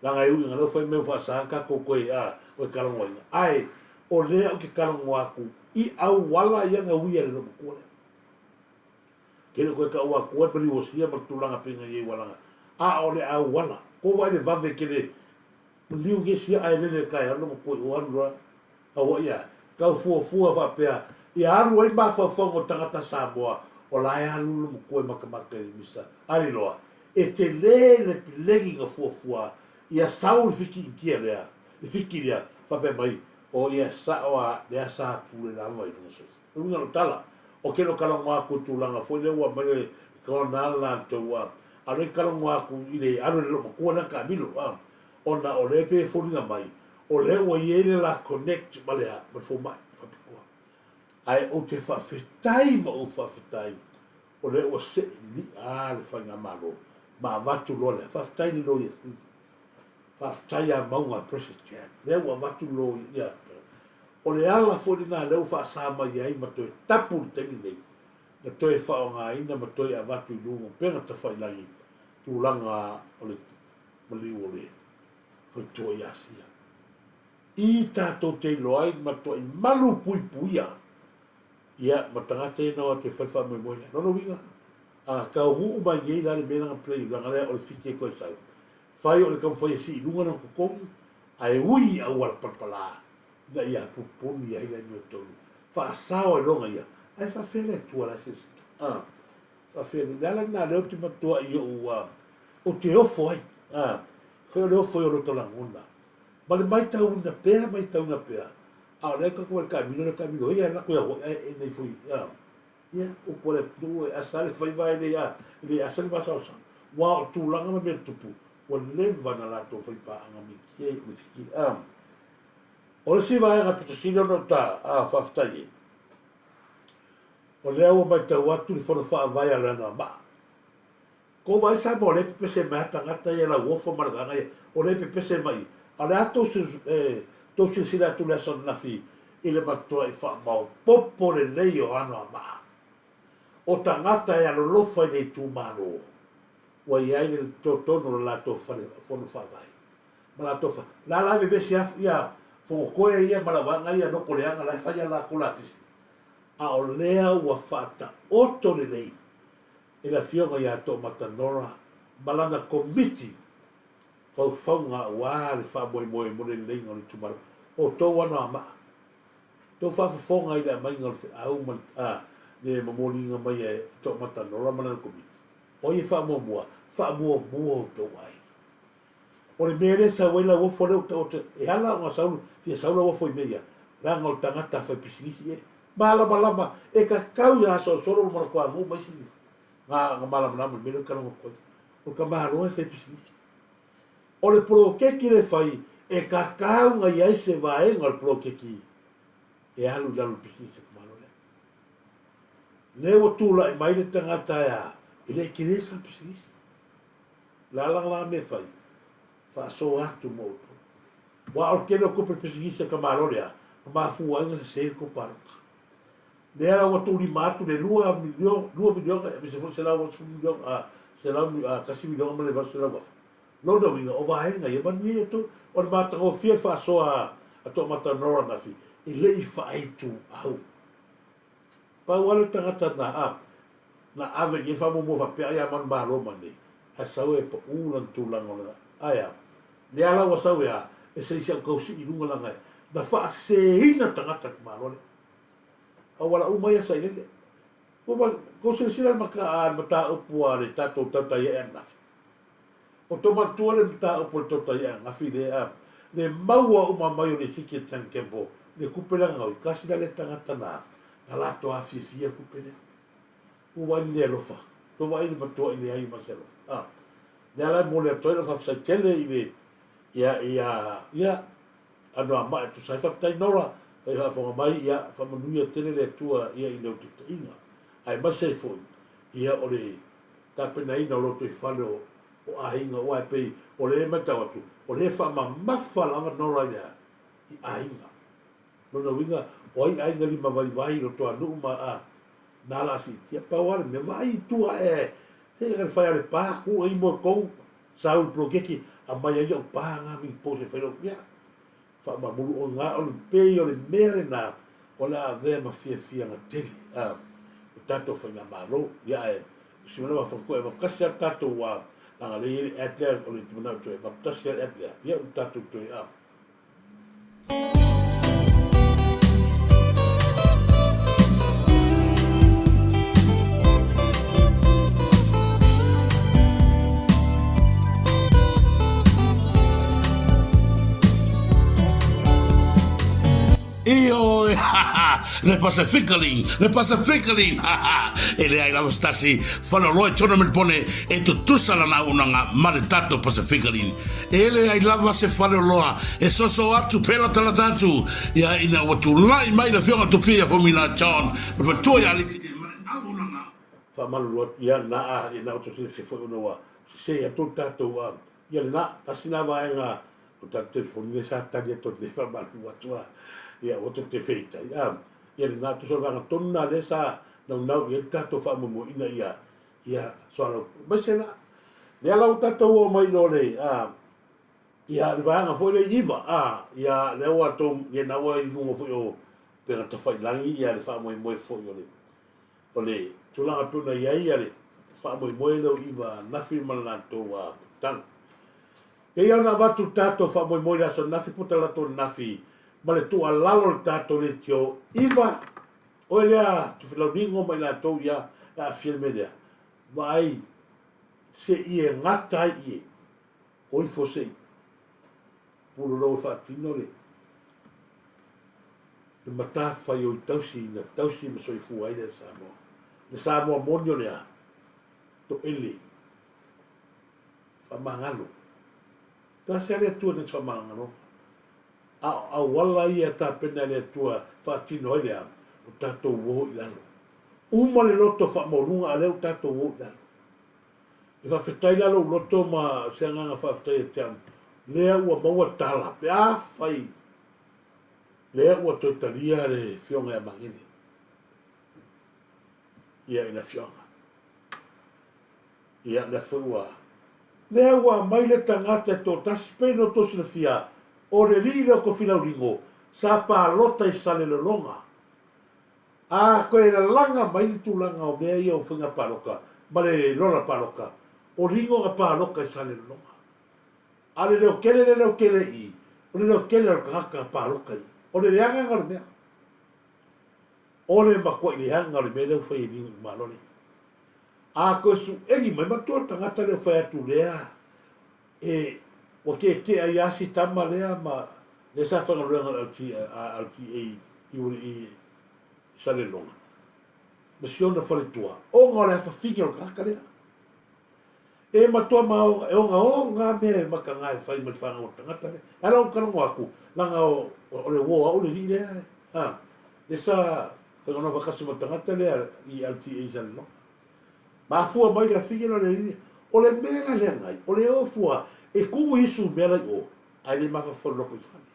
leaga e ui ina lea ua fai mai ua faasa ona tatou toe, a, toe talanoaina, ae o lea ou te talanoa atu i auala ia na uia e le loomatua lea. Ke le o toe tau atua le maliu-o-sia ma le tulaga pei ona i ai ua laga, a o le auala, kou vaai le vave tele, maliu nei sia ae lele i le taeao le loomatua i o alu loa Hawaii a, tau fuafua faapea, ia alu ai mafaufauga o tagata Samoa o la e alu le loomatua e matamata i le misa Aliloa, e tele le pelegi na fuafua ia sau le Fiti Initia lea, le Fiti lea, faapea mai, o ia sao a lea sa pule lava i lona soifua. O le uiga o lau tala, o ke le talanoa atu i tulaga foi lea ua aumai le talanoa na latou a, a o lea talanoa atu i le alu e le loomatua lea na taamilo a, ona o lea e pei e foliga mai o lea ua i ai le la connect ma le a, ma le fomai faapitoa. Ae ou te faafetai ma ou faafetai o lea ua see lili'a le faigamalo ma avatu loa lea. Faafetai i le Loia Sili. Faafetai ia Mauga Precious lea ua avatu le loia ia. O le ala foi lena lea ua faasa mai ai ma toe tapu i le taimi lenei na toe faaaogaina ma toe avatu i luga o upega tafailagi tulaga o le maliu o le faletua i Asia. I tatou te iloa ai ma matuai malu puipuia ia ma tagata ia na o atu e fai le faamoemoe lea. Lona uiga, a taunuu mai nei la le mea lea na play leaga lea o le Fiti e toe sau. Fai o le taumafai e sii i luga lona totogi, ae ui i auala palapala ina ia pupuni ai le amiotonu. Faasao ai loa ia, ae faafefea le Atua la e silasila? A, faafefea le, le ala lena lea ou te matuai ou, a, ou te ofo ai, a, fai o le ofo ia o lota lagona. Ma le maitauina pea, maitauina pea, a o lea tatou le taamilo, le taamilo ia e lako ia hoi, ae e nei foi, a, ia, upu a le atunuu, e asa le faiva e le, a, e le asa le masaosao. Ua o tulaga ma mea tutupu, ua leva na latou faipaaga mekia i le Fiti. A, o le isi vaega pito sili ona ou ta, a, faafetai ai, o lea ua matau atu le fono faavae a Leanoamaa. Kou vaai Samoa o lea e pepese mai a tagata ia Lauofo ma le vaega ia o lea e pepese mai a o le a tou tou silasila atu i le aso ananafi i le matuai faamaopopo lelei o Anoamaa o tagata e alolofa i le itumalo ua i ai le totonu o le latou fale fono faavae ma latou fa la la e vevesi a ia Fogotoe ia ma le vaega ia loto leaga la e fai a latou lapisi a o lea ua faataoto lelei i le Afioga ia Toomata Nora ma lana Komiti Faufauga aua le faamoemoe mo le leleiga o le itumalo. O outou Anoamaa, tou faafofoga i le aumaiga o le feau ma le momoliga mai e Toomata Nora ma lana Komiti, o ai e faamuamua? Faamuamua outou aiga. O le mea lea e sau ai Lauofo lea ua taoto, e ala ona sau, fia sau Lauofo i mea ia, leaga o le tagata faipisinisi e malamalama, e tatau ia Solosolo ma Latoanuu ma isi na malamalama i le mea lea ou te talanoa atu ai. O le tamaloa e faipisinisi. O le poloketi lea e fai, e tatau ona i ai se vaega o le poloketi e alu i lalo o le pisinisi a le tamaloa lea. Lea ua tulai mai le tagata e a, e le tele sana pisinisi. Le a la la mea e fai? Faasoa atu mo outou. Aua o le tele o tupe pisinisi a tamaloa lea, na mafua ai ona sese le tou palota. Lea la ua tuulima atu le 2 miliona aemaise foi 180 miliona, 1 miliona ma le 800 afe. Lona uiga, o vaega ia, manuia ia outou. O le matagofie le faasoa a Toomata Nora Nafi, e le i faaituau. Pau lava le tagata na, a. Na ave i ai faamuamua faapea ai a manumalo ma nei, ae sau e paʻū lana tulaga o lana, ae a? Lea la ua sau e a, e se i si au tausii i luga lana e, na faaseseina le tagata i le malo lea. A ua laʻu mai a sailele. Ua ma, kou silasila le mata, a, le mataupu a le tatou tautai ae ananafi. O tou manatua le mataupu a le tautai ae ananafi lea, a, le maua uma mai o le siki e John Campbell, le tupe lea na gaoi, tasi la lea tagata na, na latou afiafia le tupe lea. Ua vaai le le alofa. Ua vaai le matuai leai ma se alofa. A, lea la e momoli atu ai lau faafetai tele i le, ia, ia, ia, Anoamaa e tusa ai. Faafetai Nora, fai faafofoga mai, ia, faamanuia tele le Atua, ia, i lou taitaiga. Aemaise ai foi, ia, o le tapenaina o lotoifale o, o aiga, aua e pei o lea e matau atu, o lea e faamamafa lava Nora i le, i aiga. Lona uiga, o ai aiga limavaivai i Rotoanuu ma a, na la siitia. Pau lava le mea, vaai i tua ae, se i fai a le pa, ku ai mo tou, sau i le poloketi, aumai ai au pa na mini post e fai lau, ia, faamamulu oe na, o le pei o le mea lena o le a avea ma fiafiaga tele, a, o tatou faigamalo. Ia ae, o si manawa whakakoe, e tasi lava le tatou, a, leaga lea e i ai le ad lea, o le manao toe, e tasi lava le ad lea, ia o le tatou toe, a, Ioe, ha ha, le Pacifically, le Pacifically, ha ha, e leai lava se tasi faleoloa i tona Melbourne e tutusa lana auaunaga ma le tatou Pacifically. E leai lava se faleoloa e soso atu pela talata atu ia ina ua tulai mai le Afioga Tupia Fomina John ma le faletua ia Aliti ma le auaunaga. Faamalulu atu ia lena a ina o tosilefia foi ona ua sese atu le tatou a ia lena tasi lena vaega o tatou telefoni lea sa tali atu nei faamalulu atu a ia ua toe te feitai a ia lena tusa o le vaega tonu lena lea sa naunau i ai le tatou faamoemoe ina ia ia soalaupule aemaise la lea la ua tatou oo mai loa le a ia le vaega foi lea i iva a ia lea ua tou ia na ua i luga foi o upega tafailagi ia le faamoemoe foi o le o le tulaga pei ona i ai ia le faamoemoe lea o iva nafi ma le latou a tala pei ona avatu le tatou faamoemoe i le aso nafi puta latou nafi ma le tuualalo le tatou leitio iva Oe lea Tufilaunigo ma i latou ia e aafia i le mea lea, vaai se i e gata ai ie, o ifo se i pulolou e faatino le le matafai o i tausi ina tausi ma soifua ai lea Samoa. Le Samoa moni o le a? Toele. Faamagalo. Tasi lava le Atua na te faamagalo. A o auala ia e tapena e le Atua e faatino ai le a? O tatou o i lalo. Uma le loto faamaualuga a lea ua tatou o i lalo. E faafetai la lou loto ma se agaga faafetai ia te au, lea ua maua tala pe afai lea ua toe talia le Afioga ia Magele ia i le afioaga. Ia, lea foi ua, lea ua aumai le tagata e toatasi, pei ona outou silafia, o le alii lea o Tofilaulino, sa palota i Salelologa. A toe lalaga mai le tulaga o mea ia o faiga palota ma le lola palota, o Lino na palota i Salelologa. A o le leotele lea leotele i i, o le leotele o le tagata na palota i i. O le leaga lena o le mea. O le matuai leaga o le mea lea ua fai e Lino i Malo nei. A toe suʻeni mai matua le tagata lea fai atu lea e ua tietie ai a si tama lea ma lea sa faigaluega i le LTA i Saleloga ma si ona faletua ona o le afafine o le tagata lea. E matua ma e ogaoga lava mea e mataga e fai ma le fanau a le tagata lea. Ae la ou talanoa atu leaga o le uo a au le alii lea a lea sa faigaluega faatasi ma le tagata lea i LTA i Saleloga. Mafua mai le afine la le alii, o le mea la lea nai, o le o fua e tuu isu mea la i o, ae le mafaufau i le lotoifale.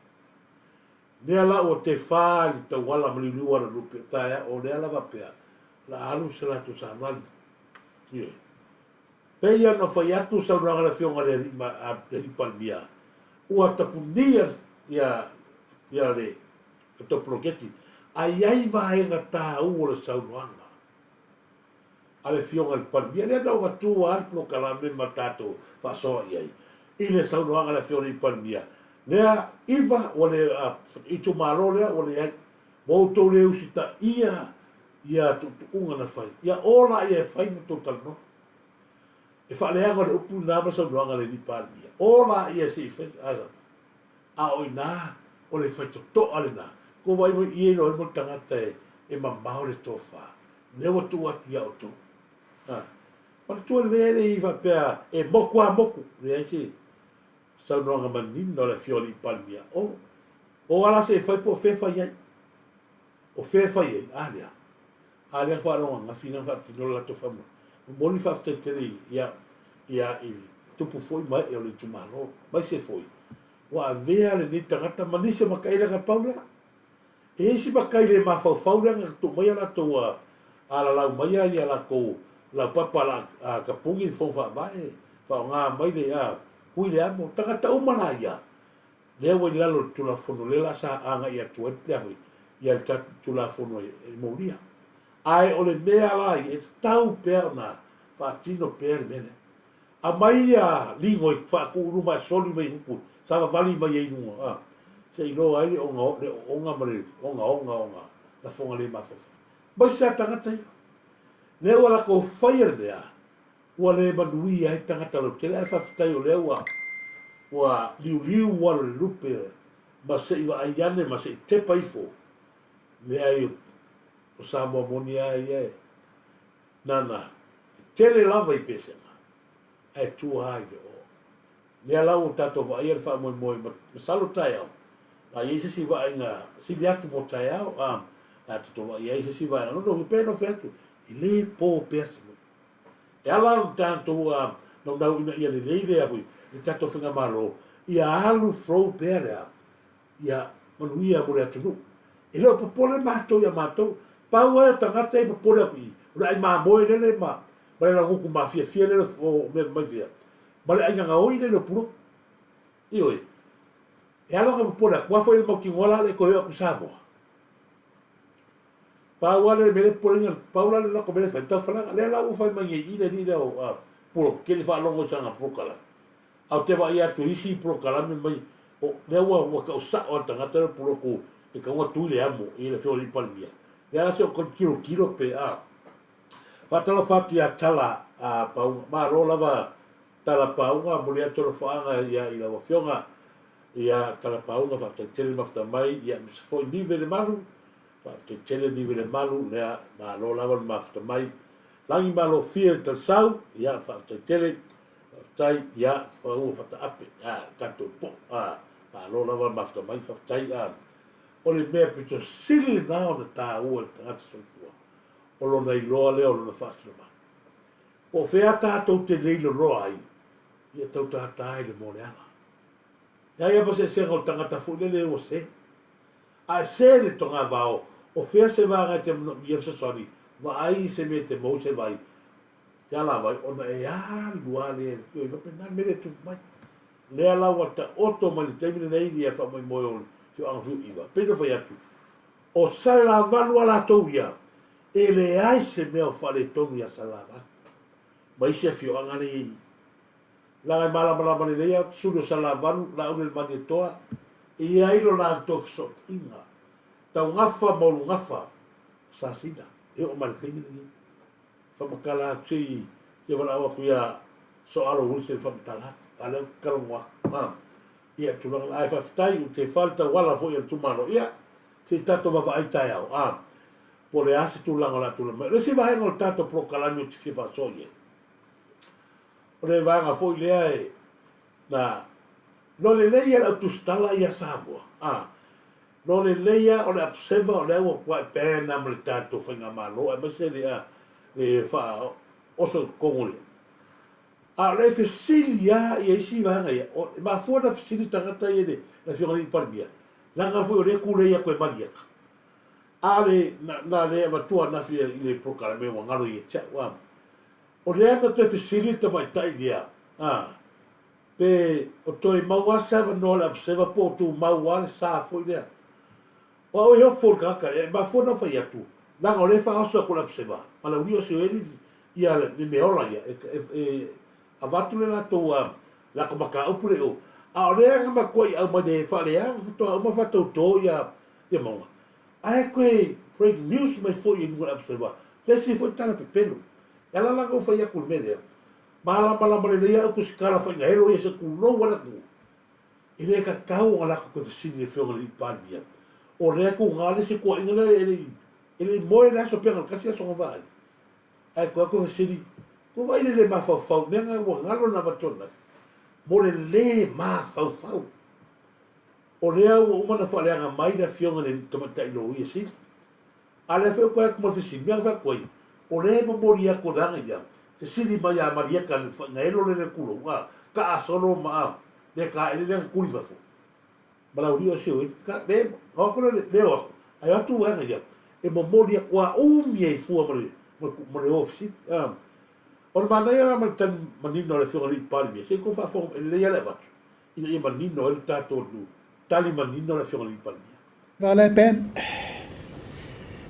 Lea la ua te fa i le tauala ma liuliu ala lupe o taeao, o lea lava pea, o le a alu se latou savali. Ioe. Pei ona fai atu saunoaga a le Afioga i le Alii, le Alii Palemia, ua tapunia ia, ia le, le tau poloketi, ae i ai vaega taua o le saunoaga. a le Afioga i le Palemia, lea na ou avatua lava le polokalame ma tatou faasoa i ai i le saunoaga a le Afioga i le Palemia, lea iva ua le itumalo lea ua leai, ua outou le usitaia ia tuutuuga na fai, ia o laia e fai ma tou talanoa. E faaleaga le upu lena ma le saunoaga a le Alii Palemia, o laia se i fai, a o i ina o le faitotoa lena. Ua vaai mai i e iloa ai mo le tagata e mamao le tofa, lea ua tuu atu ia outou. A, manatua lelei ai le i faapea e moku a moku, leai se saunoaga manino a le Afioga i le Alii Palemia. O, o ala se i fai po o fea e fai ai. O fea e fai ai? A lea. A lea na faalogo ananafi na faatino le latou faamoemoe. Momoli le faafetai tele ia ia i tupu foi ma ee o le itumalo, aemaise foi ua avea lenei tagata ma nisi o matai leaga pau lea. E i ai isi matai le mafaufau lea na tuu mai a latou alalau mai ia latou laupapa la a tapuni le fono faavae faaaoga mai le a kui le amo tagata uma la ia lea ua i lalo o le Tulafono lea la sa agai atu ai lea foi ia le tatou Tulafono e molia. Ae o le mea la ia, e tatau pea ona faatino pea le mea lea. Aumai ia ligo e faatuu i luma e soli mai upu, savavali mai ai i luga, a, se i iloa ai le oga, le ooga ma le ogaoga o na lafoga le mafaufau. Aemaise lava tagata ia. Lea ua latou faia le mea, Ua le manuia ai tagata lautele ae faafetai o lea ua ua liuliu alo le lupe ma se i vaai ane ma se i tepa ifo. Leai o Samoa moni a ia e nana e tele lava i pesega ae tua a i le oo. Lea la ua tatou vaaia le faamoemoe masalo taeao a i ai se isi vaaiga sili atu mo taeao a tatou vaai ai se isi vaega lona uiga pe nofo atu e le po pea se E ala lo tatou naunau ina ia lelei lea foi le tatou faigamalo, ia alu flow pea lea, ia manuia mo le atunuu. E le o popole matou ia matou, pau ai o tagata ia popole atu i, o le ai mamoe lele ma ma le laugutu mafiafia lele o mea mai fea, ma le ai gagaoi lele o Pulotu. Ioe. E ala ona popole atu, aua foi le mautinoa la le toe oo atu i Samoa. Pau lava le mea lea e popoleina, pau la le latou mea lea e fai, taufalaga. Lea la ua fai mai nei i i le alii lea o Pulotu, ke le faalogo i sana polokalame. Ae ou te vaai atu i isi polokalame mai, o lea ua ua tau sao lava le tagata lea o Pulotu e tatau ona tui le amo i le afioga i le Palemia. Lea la se o tilotilo pe a. Faatalofa atu ia Tala a Pauga. Malo lava Tala Pauga, momoli atu alofaaga ia i lau afioga ia Tala Pauga, faafetai tele mafuta mai, ia aemaise foi Nive Lemalu, Faafetai tele Nive Lemalu lea malo lava le mafuta mai lagi malofie le talisau ia faafetai tele faafetai ia faua fataape a tatou po a malo lava le mafuta mai faafetai a o le mea pito sili lena ona taua i le tagata soifua o lona iloa lea o lona faasinomaga po o fea tatou te leiloloa ai ia tau tātā i le moleaga. Leai lava se eseesega o le tagata foi lele ua se. A e se le togavao, o fea se vaega e te manaomia fesoasoani, vaai i se mea e te maua se vai, se alavai, ona e alu lava lea i faapena le mea lea e tupu mai. Lea la ua taoto mai le taimi lenei ia faamoemoe o le afioaga Fiuiva. Pei ona fai atu, o Salelavalu a latou ia, e leai se mea o faaletonu ia Salelavalu ma isi afioaga lea e i ai. Leaga e malamalama lelei au, suli o Salavalu, Laauli o le Malietoa, e i ai lo latou fesootaiga taugafa ma ulugafa o Sasina e oo mai le taimi lenei. Faamatala atu se i fia valaau atu ia Soalo Wilson e faamatala atu, a o lea ou te talanoa atu. A, ia, tulaga na. Ae faafetai, ou te fa le tauala foi a le itumalo. Ia, se i tatou vaavaai taeao, a, po o le a se tulaga o le a tulai mai. O le isi vaega o le tatou polokalame ou te fia faasoa i ai, O le vaega foi lea e na no lelei ia le au tusitala ia Samoa a no lelei ia o le observer o lea ua matua ban a ma le tatou faigamalo aemaise le a le faa oso i totonu o le a o le fesili a ia isi vaega ia o e mafua na fesili tagata ia le afioga i le Palemia leaga foi o lea e tulei atu e Maliega a le na, na le avatua anafi i le polokalame ua galo ia te au a O lea na toe fesili le tamaitai lea, a, pe o toe maua lava se avanoa o le Observer po o tumau lava le sa foi lea. O au e ofo i le tagata lea, e mafua ona fai atu, leaga o lea e faaoso atu le Observer, ma le auli'i o Sioeli Ia le meaola ia, e avatu le latou lako mataupu lea i o, a o lea na matuai aumai le faaleaga faatoa uma faatauto ia mauga, ae toe break news mai foi i luga o le Observer le isi foi tala pepelo. E ala la ona ou fai atu i le mea lea, malamalama lelei lava au tusitala faigaelo ia se tulou lava le atunuu. E le tatau ona latou toe fesili i le Afioga i le Alii Palemia, o lea e tuga le isi tuuaiga lea e le i moe le aso pe na o le tasi le aso na vaai. Ae toe atu fesili, Ua vaai le le mafaufau i mea na ua galo na avatu ananafi? Mo le le mafaufau. O lea ua uma ona faaleaga mai le afioga i le Tamaitai Loia Sili. A o lea foi ua toe atu ma le fesili, mea na fai atu ai, o lea e momoli atu e le vaega ia, fesili mai ia Malieta le Faigaelo lea le tulou, a, taasolo ma a, le taele lea na tuli i fafo. Valaaulia o si o ka le o atu le le o atu ai atu vaega ia e momoli atu ua umi ai fua ma le ma le o fesili. O le manaia la ma le tali manino a le Afioga i le Alii Palemia, se i tou faafofoga e lelei lava le avatu ina ia manino ai le tatou atunuu, tali manino le Afioga i le Alii Palemia. Vale Ben,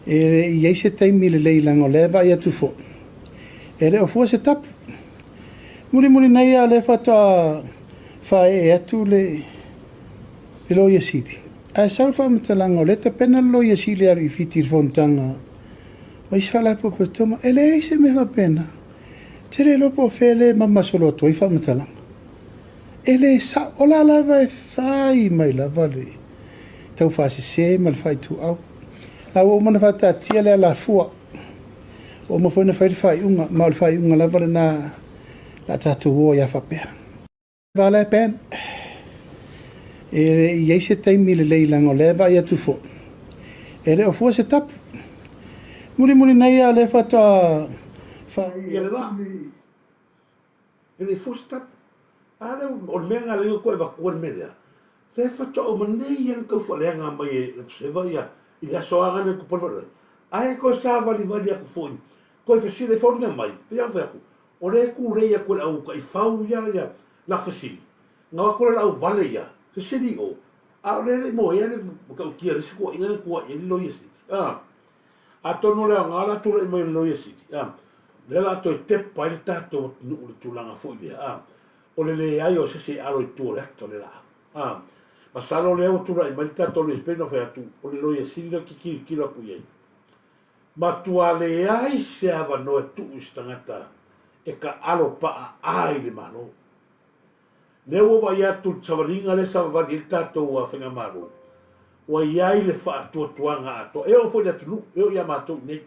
e le i ai se taimi lelei leaga o lea e vaai atu foi, e le o fua se tapu. Mulimuli nei lava o lea faatoa faaee atu le Loia Sili, ae sau le faamatalaga o lea e tapena le Loia Sili e alu i Fiti i le fonotaga ma isi faalapotopotoga. E leai se mea faapena. Ou te le iloa po o fea lea e mama solo atu ai faamatalaga. E le sao. O la lava e fai mai lava le taufaasese ma le faaituau. La ua uma ona faataatia le alafua, ua uma foi ona fai le faaiuga, ma o le faaiuga lava lena o le a tatou o ai lava faapea. Vale Ben, e le i i ai se taimi lelei leaga o lea e vaai atu foi, e le o fua se tapu. Mulimuli nei lava o lea faatoa fai Ia le la. E le fua se tapu. A lea, o le mea lena lea ua toe avatua le mea lea, lea faatoa uma nei lava ona tau faaleaga mai e le Observer ia i le aso lava lena e tupu ai le faalavelave. Ae toe savalivali atu foi, toe fesili e foliga mai, pei lava ona fai atu, o lea e tulei atu e le au taifau ia ia lana fesili, na o atu lea o le auvale ia, fesili i o, a o lea e le i moea le matautia i le isi tuuaiga lea na tuuai ai le Loia Sili. A. Atonu o le aoga o le a tulai mai o le Loia Sili, a, lea o le a toe tepa ai le tatou atunuu i le tulaga foi lea, a, o le leai o se isi e alo i tua o le ata o le laau. A, masalo o lea ua tulai mai le tatou Loia Sili, pei ona fai atu, o le Loia Sili lea ou te tilotilo atu i ai, matua leai se avanoa e tuu i se tagata e taalo paaa i le Malo. Lea ua vaai atu i le savaliga lea e savavali ai le tatou Faigamalo, ua i ai le faatuatuaga atoa, e oo foi i le atunuu, e oo ia matou i inei,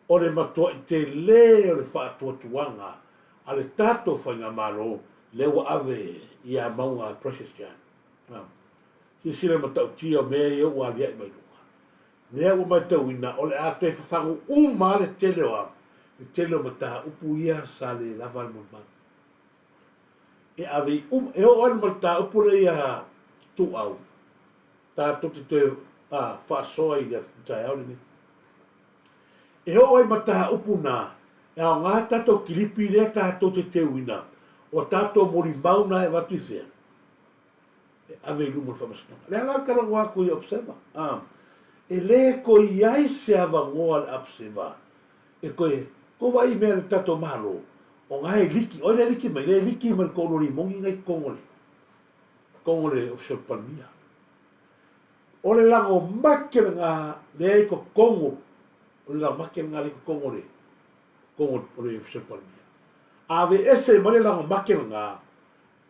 o le matuai tele o le faatuatuaga a le tatou Faigamalo lea ua ave ia Mauga Precious John. Silasila i le matautia o mea ia ua aliae mai luga. Lea ua matauina o le a toe fafagu uma lava le tele o a? Le tele o mataupu ia sa le lava le molimau. E ave i uma, e oo atu ma le mataupu lea ia Tuuau, tatou te toe a, faasoa i le taeao lenei. E oo ai mataupu na, e aoga tatou kilipi lea tatou te teuina, o tatou molimau na e avatu i fea? E ave i luma o le Faamasinoga. Lea la ou talanoa atu i Observer, a, e le toe i ai se avanoa a le Observer e toe, tou vaai i mea a le tatou Malo, o na e liki, o ai lea e liki mai? Lea e liki mai le toalua limoni na i totonu o le, totonu o le Ofisa o le Palemia. O le lago make lena lea i totonu, o le lago make lena lea i totonu o le, totonu o le Ofisa o le Palemia. A aveese mai le lago make lena,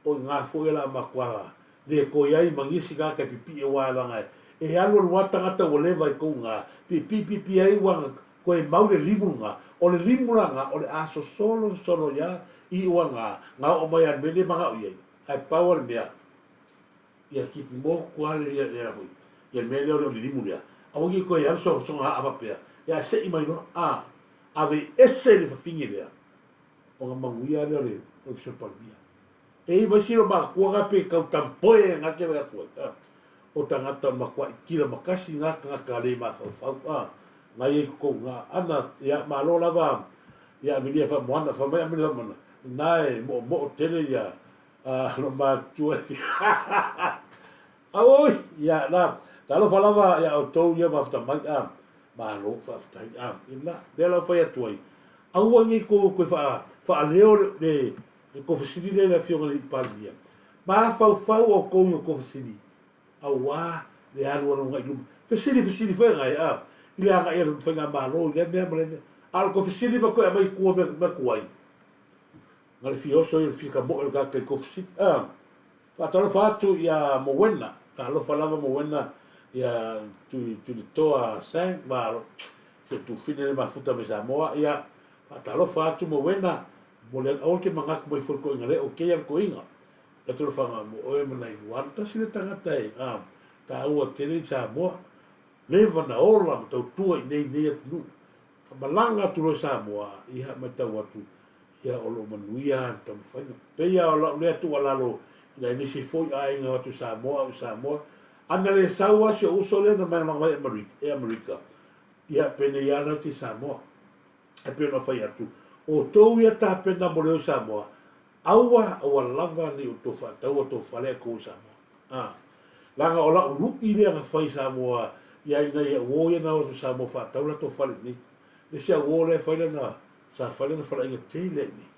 O i ina foi o le a matua le koi ai ma nisi tagata e pipii aua leaga e alualu lava tagata ua leva i kou ina, pipii pipii ai ua na koe mau le limu lena. O le limu la na o le a sosolo sosolo ia i ua na na oo mai a le mea le manao i ai. Ae pau a le mea ia kipi motu a le ia ia foi ia le mea lea o le limu lea aua nei toe alu so soga aa faapea ia sei mai loa a ave ese le fafine lea ona manuia lea o le Ofisa o le Palemia. E i mai silo matutua na pe tau tampoe na te atu ai. A. O tagata matuai tila makasi na tagata le mafaufau. A. Na i ai totonu na. Ana, ia, malo lava ia Amelia Faamoana, fai mai Amelia Faamoana, na e moomoo tele ia a, lo matua. Auoi, ia, na, talofa lava ia outou ia mafata mai, a, malo, faafetai, a, ina, lea la fai atu ai. Aua nei kou toe faaleo le le kofesili lea i le Afioga i le Alii Palemia. Mafaufau outou i o kofesili, auā le alu alu agai i luma. Fesili fesili foi agai a i le agai a le Faigamalo i lea mea ma lea mea. A o le kofesili ma toe aumai i tua mea tuai, na le fia oso ia o le fia tamoe o le tagata i kofesili. A faatalofa atu ia Mowena, talofa lava Mowena ia Tulitoa Sang, malo, si o tufine le mafuta mai Samoa, ia faatalofa atu Mowena, Mo le aua ke manatu mai foi koinga le o keia le koinga. Le talofaga mo oe ma nai lua alu tasi le tagata e a taua tele i Samoa. Leva na ola ma tautua i nei nei atunuu. A malaga atu loa i Samoa, ia matau atu ia o loo manuia ana taumafaiga. Peia o lau lea tuualalo i nai nisi foi aiga o atu i Samoa au i Samoa. Ana le sau a si ou uso lea na malaga mai e Amerika, ia penei a latou i Samoa. E pei ona fai atu, o tou ia tapena mo le o i Samoa, aua, aua lava ne i outou faataua tou fale ae tou o i Samoa. A, leaga o lau lui lea na fai i Samoa ia ina ia uo ia na o atu i Samoa faatau latou fale i inei. Le isi au lea fai lana, sa fai lana faleaiga tele i inei.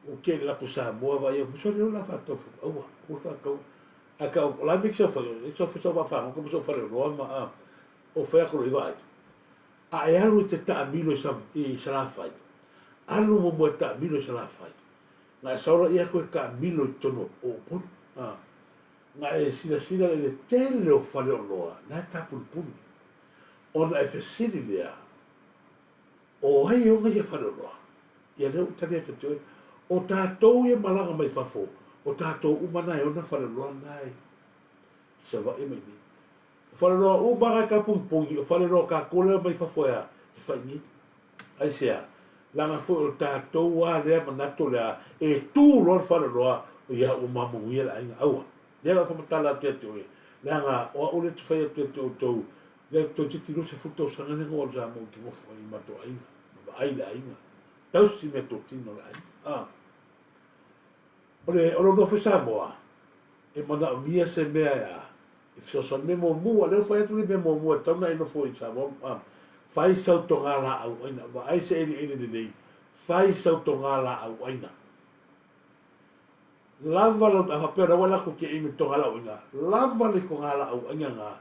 Ua kele latou Samoa vaai atu, sole o la faatau fai, aua, aua faatau. Ae ka, o la mea ki sau fai, e sau fai sau vaa fagota ma sau faleoloa ma, a, o fai atu loa i vaai. A e alu e te taamilo i Salafai, alu muamua e taamilo i Salafai, na e sau laia toe taamilo i totonu o Upolu. A, na e silasila i le tele o faleoloa na e tapunipuni, ona e fesili lea, O ai e ona ia faleoloa? Ia lea ua tali atu ia te oe, o tatou ia malaga mai fafo, o tatou uma na e ona faleoloa na e i Savaii ma i inei. O faleoloa uma lava ka puipui, o faleoloa tatou lea mai fafo e a, e fai nei. Aisea? Leaga foi o le tatou a lea manatu lea, e tu loa le faleoloa, ia ua mamuia le aiga. Aua. Lea lau faamatala atu ia te oe, leaga o au lea ou te fai atu ia te outou, lea toeitiiti 20 tausaga lea na ou alu Samoa ou te nofo ai i matou aiga, ma vaai le aiga, tausi meatotino a le aiga. A. O le, o lou nofo i Samoa, e manaomia se mea e a, e fesoasoani. Mea muamua, lea ua fai atu le mea muamua e tatau ona e nofo i Samoa, a, fai sau toga laau aina, vaai se eleele lelei, fai sau toga laau aina. Lava lau, a faapea o lea ua latou te imi i le toga laau aina, lava le toga laau aina na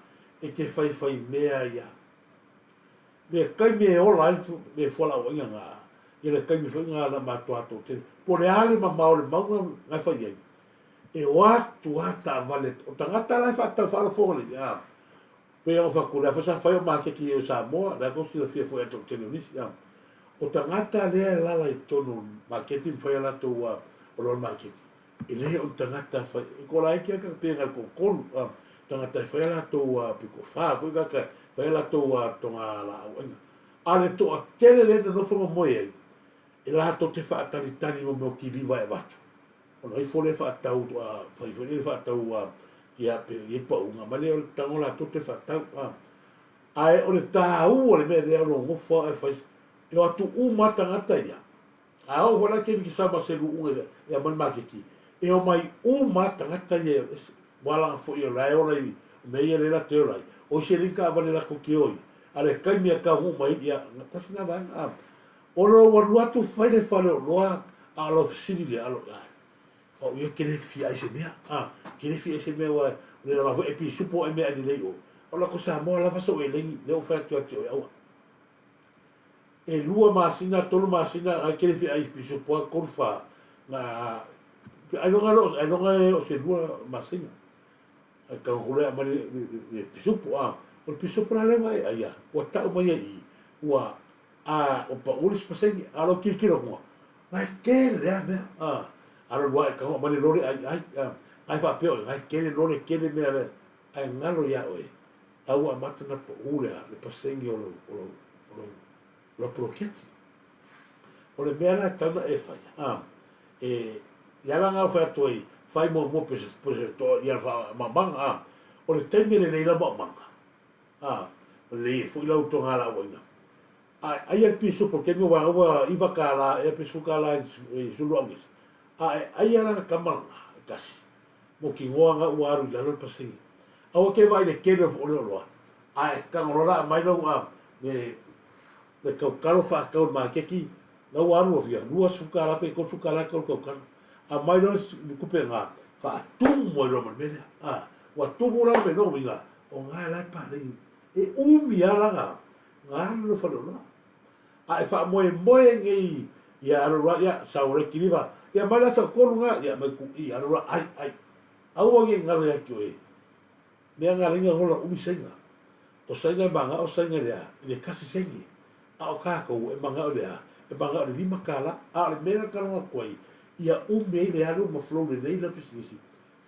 e te faifai mea ai a. Le taimi e ola ai le fualaauaiga na, ia le taimi foi na na matoa toatele. Po o le a le mamao o le mauga na e fai ai, e o atu lava taavale, o tagata la e faatau faalofoga nei, a, pei ona fai atu, o lea foi sa fai o maketi i Samoa, lea tou te silafia foi ia le toatele o nisi, a, o tagata lea e alaala i totonu o maketi ma fai a latou oloa i le maketi, E le o ni tagata fai, e ko laiti lava pe na le toatolu a tagata e fai a latou pito fa foi tagata e fai a latou toga laau aina. A o le toatele lea e nonofo ma moe ai, e latou te faatalitali mo mea o kiliva e avatu. Ona ifo lea faatau fai foi lele faatau ia pe i ai pauga ma lea o le tago latou te faatau. Ae o le taua o le mea lea o lo nofo lava e fai, e o atu uma lava tagata ia. A oo foi la i taimi ke sau ma se luuga e aumai le maketi, e omai uma lava tagata ia e ese. Ua alaga foi o la e ola i mea ia lea latou e ola ai. O isi e leai ni taavale latou te o ai, a o le taimi e taunuu mai ai, ia, tasi lena vaega. A o lou alu atu fai le faleoloa, a o lau fesili lea, a o lou, ae, o au ia ou te le fia ai se mea, a, ou te le fia ai se mea aua o le lava foi e pisupo ai meaai lelei i o. O la ko Samoa lava sou elegi, lea ua fai atu ia te oe, aua. 2 masina, 3 masina ai kele fe ai pisupo a 3 fa na ailoga lo ailoga e o se 2 masina ai ka kule a mali le pisupo a o le pisupo la lewa e ai a ua tau mai ai ua a o pa uli paseni a lo kilokilo kua nai kele a mea a a lo lua e ka mali lole ai ai a ai fa pe o nai kele lole kele mea le ai ngalo ia oe a ua amata na pau le le paseni o lo o lo o lo o lo poloketi. O le mea la e tatau ona e fai, a, e, i ala na fai atu ai, fai muamua pe se, pe se to, ia faamamaga, a, o le taimi e lelei lau maumaga, a, lelei ai foi lau togalaauaina. A e aia le pisupo i le taimi aua ua $9 ea pe $10 i sulu augisa, a e aia la le tama lena e tasi, mautinoa na ua alu i lalo le pasene. Aua te vaai i le tele o le oloa, a e tago loa la aumai lau a, le, le tautalo faatau i le maketi, La ua alu afia, $20 pe $30 i le taukaga. Aumai loa le tupe lena, faatumu ai loa ma le mea lea. A, ua tumu la le mea lona uiga, o na la e paleni. E umi lava la na alu le faleoloa. A e faamoemoe nei ia alu loa, ia sau loa kiliva, ia aumai la sau tolu na, ia aumai tuu i, alu loa ai, ai. Aua ne i galo ia te oe, mea na ala ai ona ola umi Saina. O Saina e manao Saina i le a? I le kasi sene. A o tatou e manao i le a? E manao i le $5. A o le mea lea e talanoa atu ai, ia umi ai le alu ma flow lelei lau pisinisi,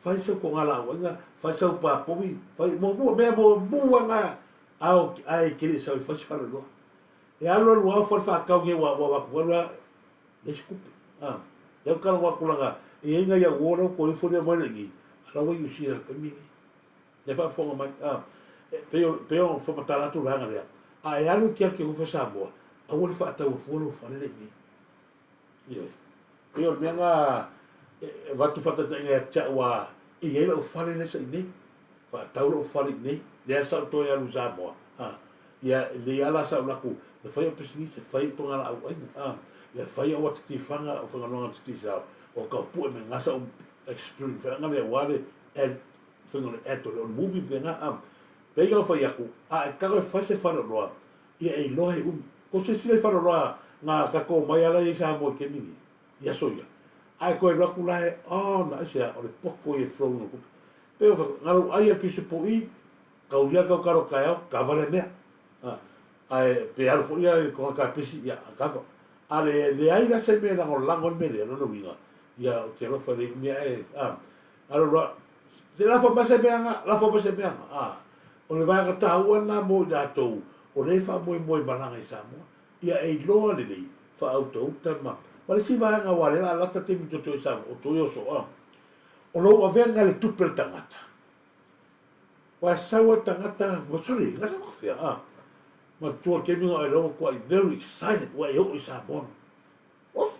fai sau togalaauaiga, fai sau papovi, fai, muamua, mea muamua lena a ae e te le i sau e fai se faleoloa. E alu alu lava fale faatau nei ua ua avatu alu a leai se tupe. A, lea ou te talanoa atu leaga e i ai nai au uo la ua toe ifo lea mai le i, a la ua i Niu Sila i le taimi lenei. Lea e faafofoga mai, a, e pei o, pei ona faamatala atu le vaega lea, a e alu e te alu e te nofo i Samoa, aua le faataua fua lou fale lea i inei. Ioe. Pei o le mea lena e avatu faataitaiga ia te au a e i ai lau fale lea sa i inei, faatau lou fale i inei, lea sa ou toe alu i Samoa, a, ia e lelei lava la sa ou alu atu e fai au pisinisi, e fai au togalaau aiga, a, ia fai au ata tifaga, au faigaluega titisao, o tau pue mai na sa ou experience ai lea aua le ad, faiga o le ad o le movie ma mea na, a. Pei ona fai atu, a e tago e fai se faleoloa, Ia e iloa he umi. Ko se isi lea faleoloa na tatou omai ala ia i Samoa i taimi nei, i aso ia. Ae toe alu atu la e, oh na aisea, o le poto ia e flow ina tupe. Pei o fai, na lou ai a pisipo i, kau ia kau kalo taeao, kava lea mea. A, ae pe alu foi ia i kona kapisi, ia, kava. A le leai la se mea e lagolago ai le mea lea, lona uiga, ia ou te alofa i le mea e, a, alu loa, Te lafo mai se mea nga, lafo mai se mea nga. A, o le vaega taua lena mo i latou o lea e faamoemoe malaga i Samoa. Ia e iloa lelei, faautauta ma, ma le isi vaega aua lea o le a lata taimi tou te o i Samoa, o toi oso, a. O lou avega i le tupe a le tagata. Ua sau a le tagata, ua sole, nga sa fea, a. Matua le taimi nga oe ua matuai very excited ua e oo i Samoa. Oi,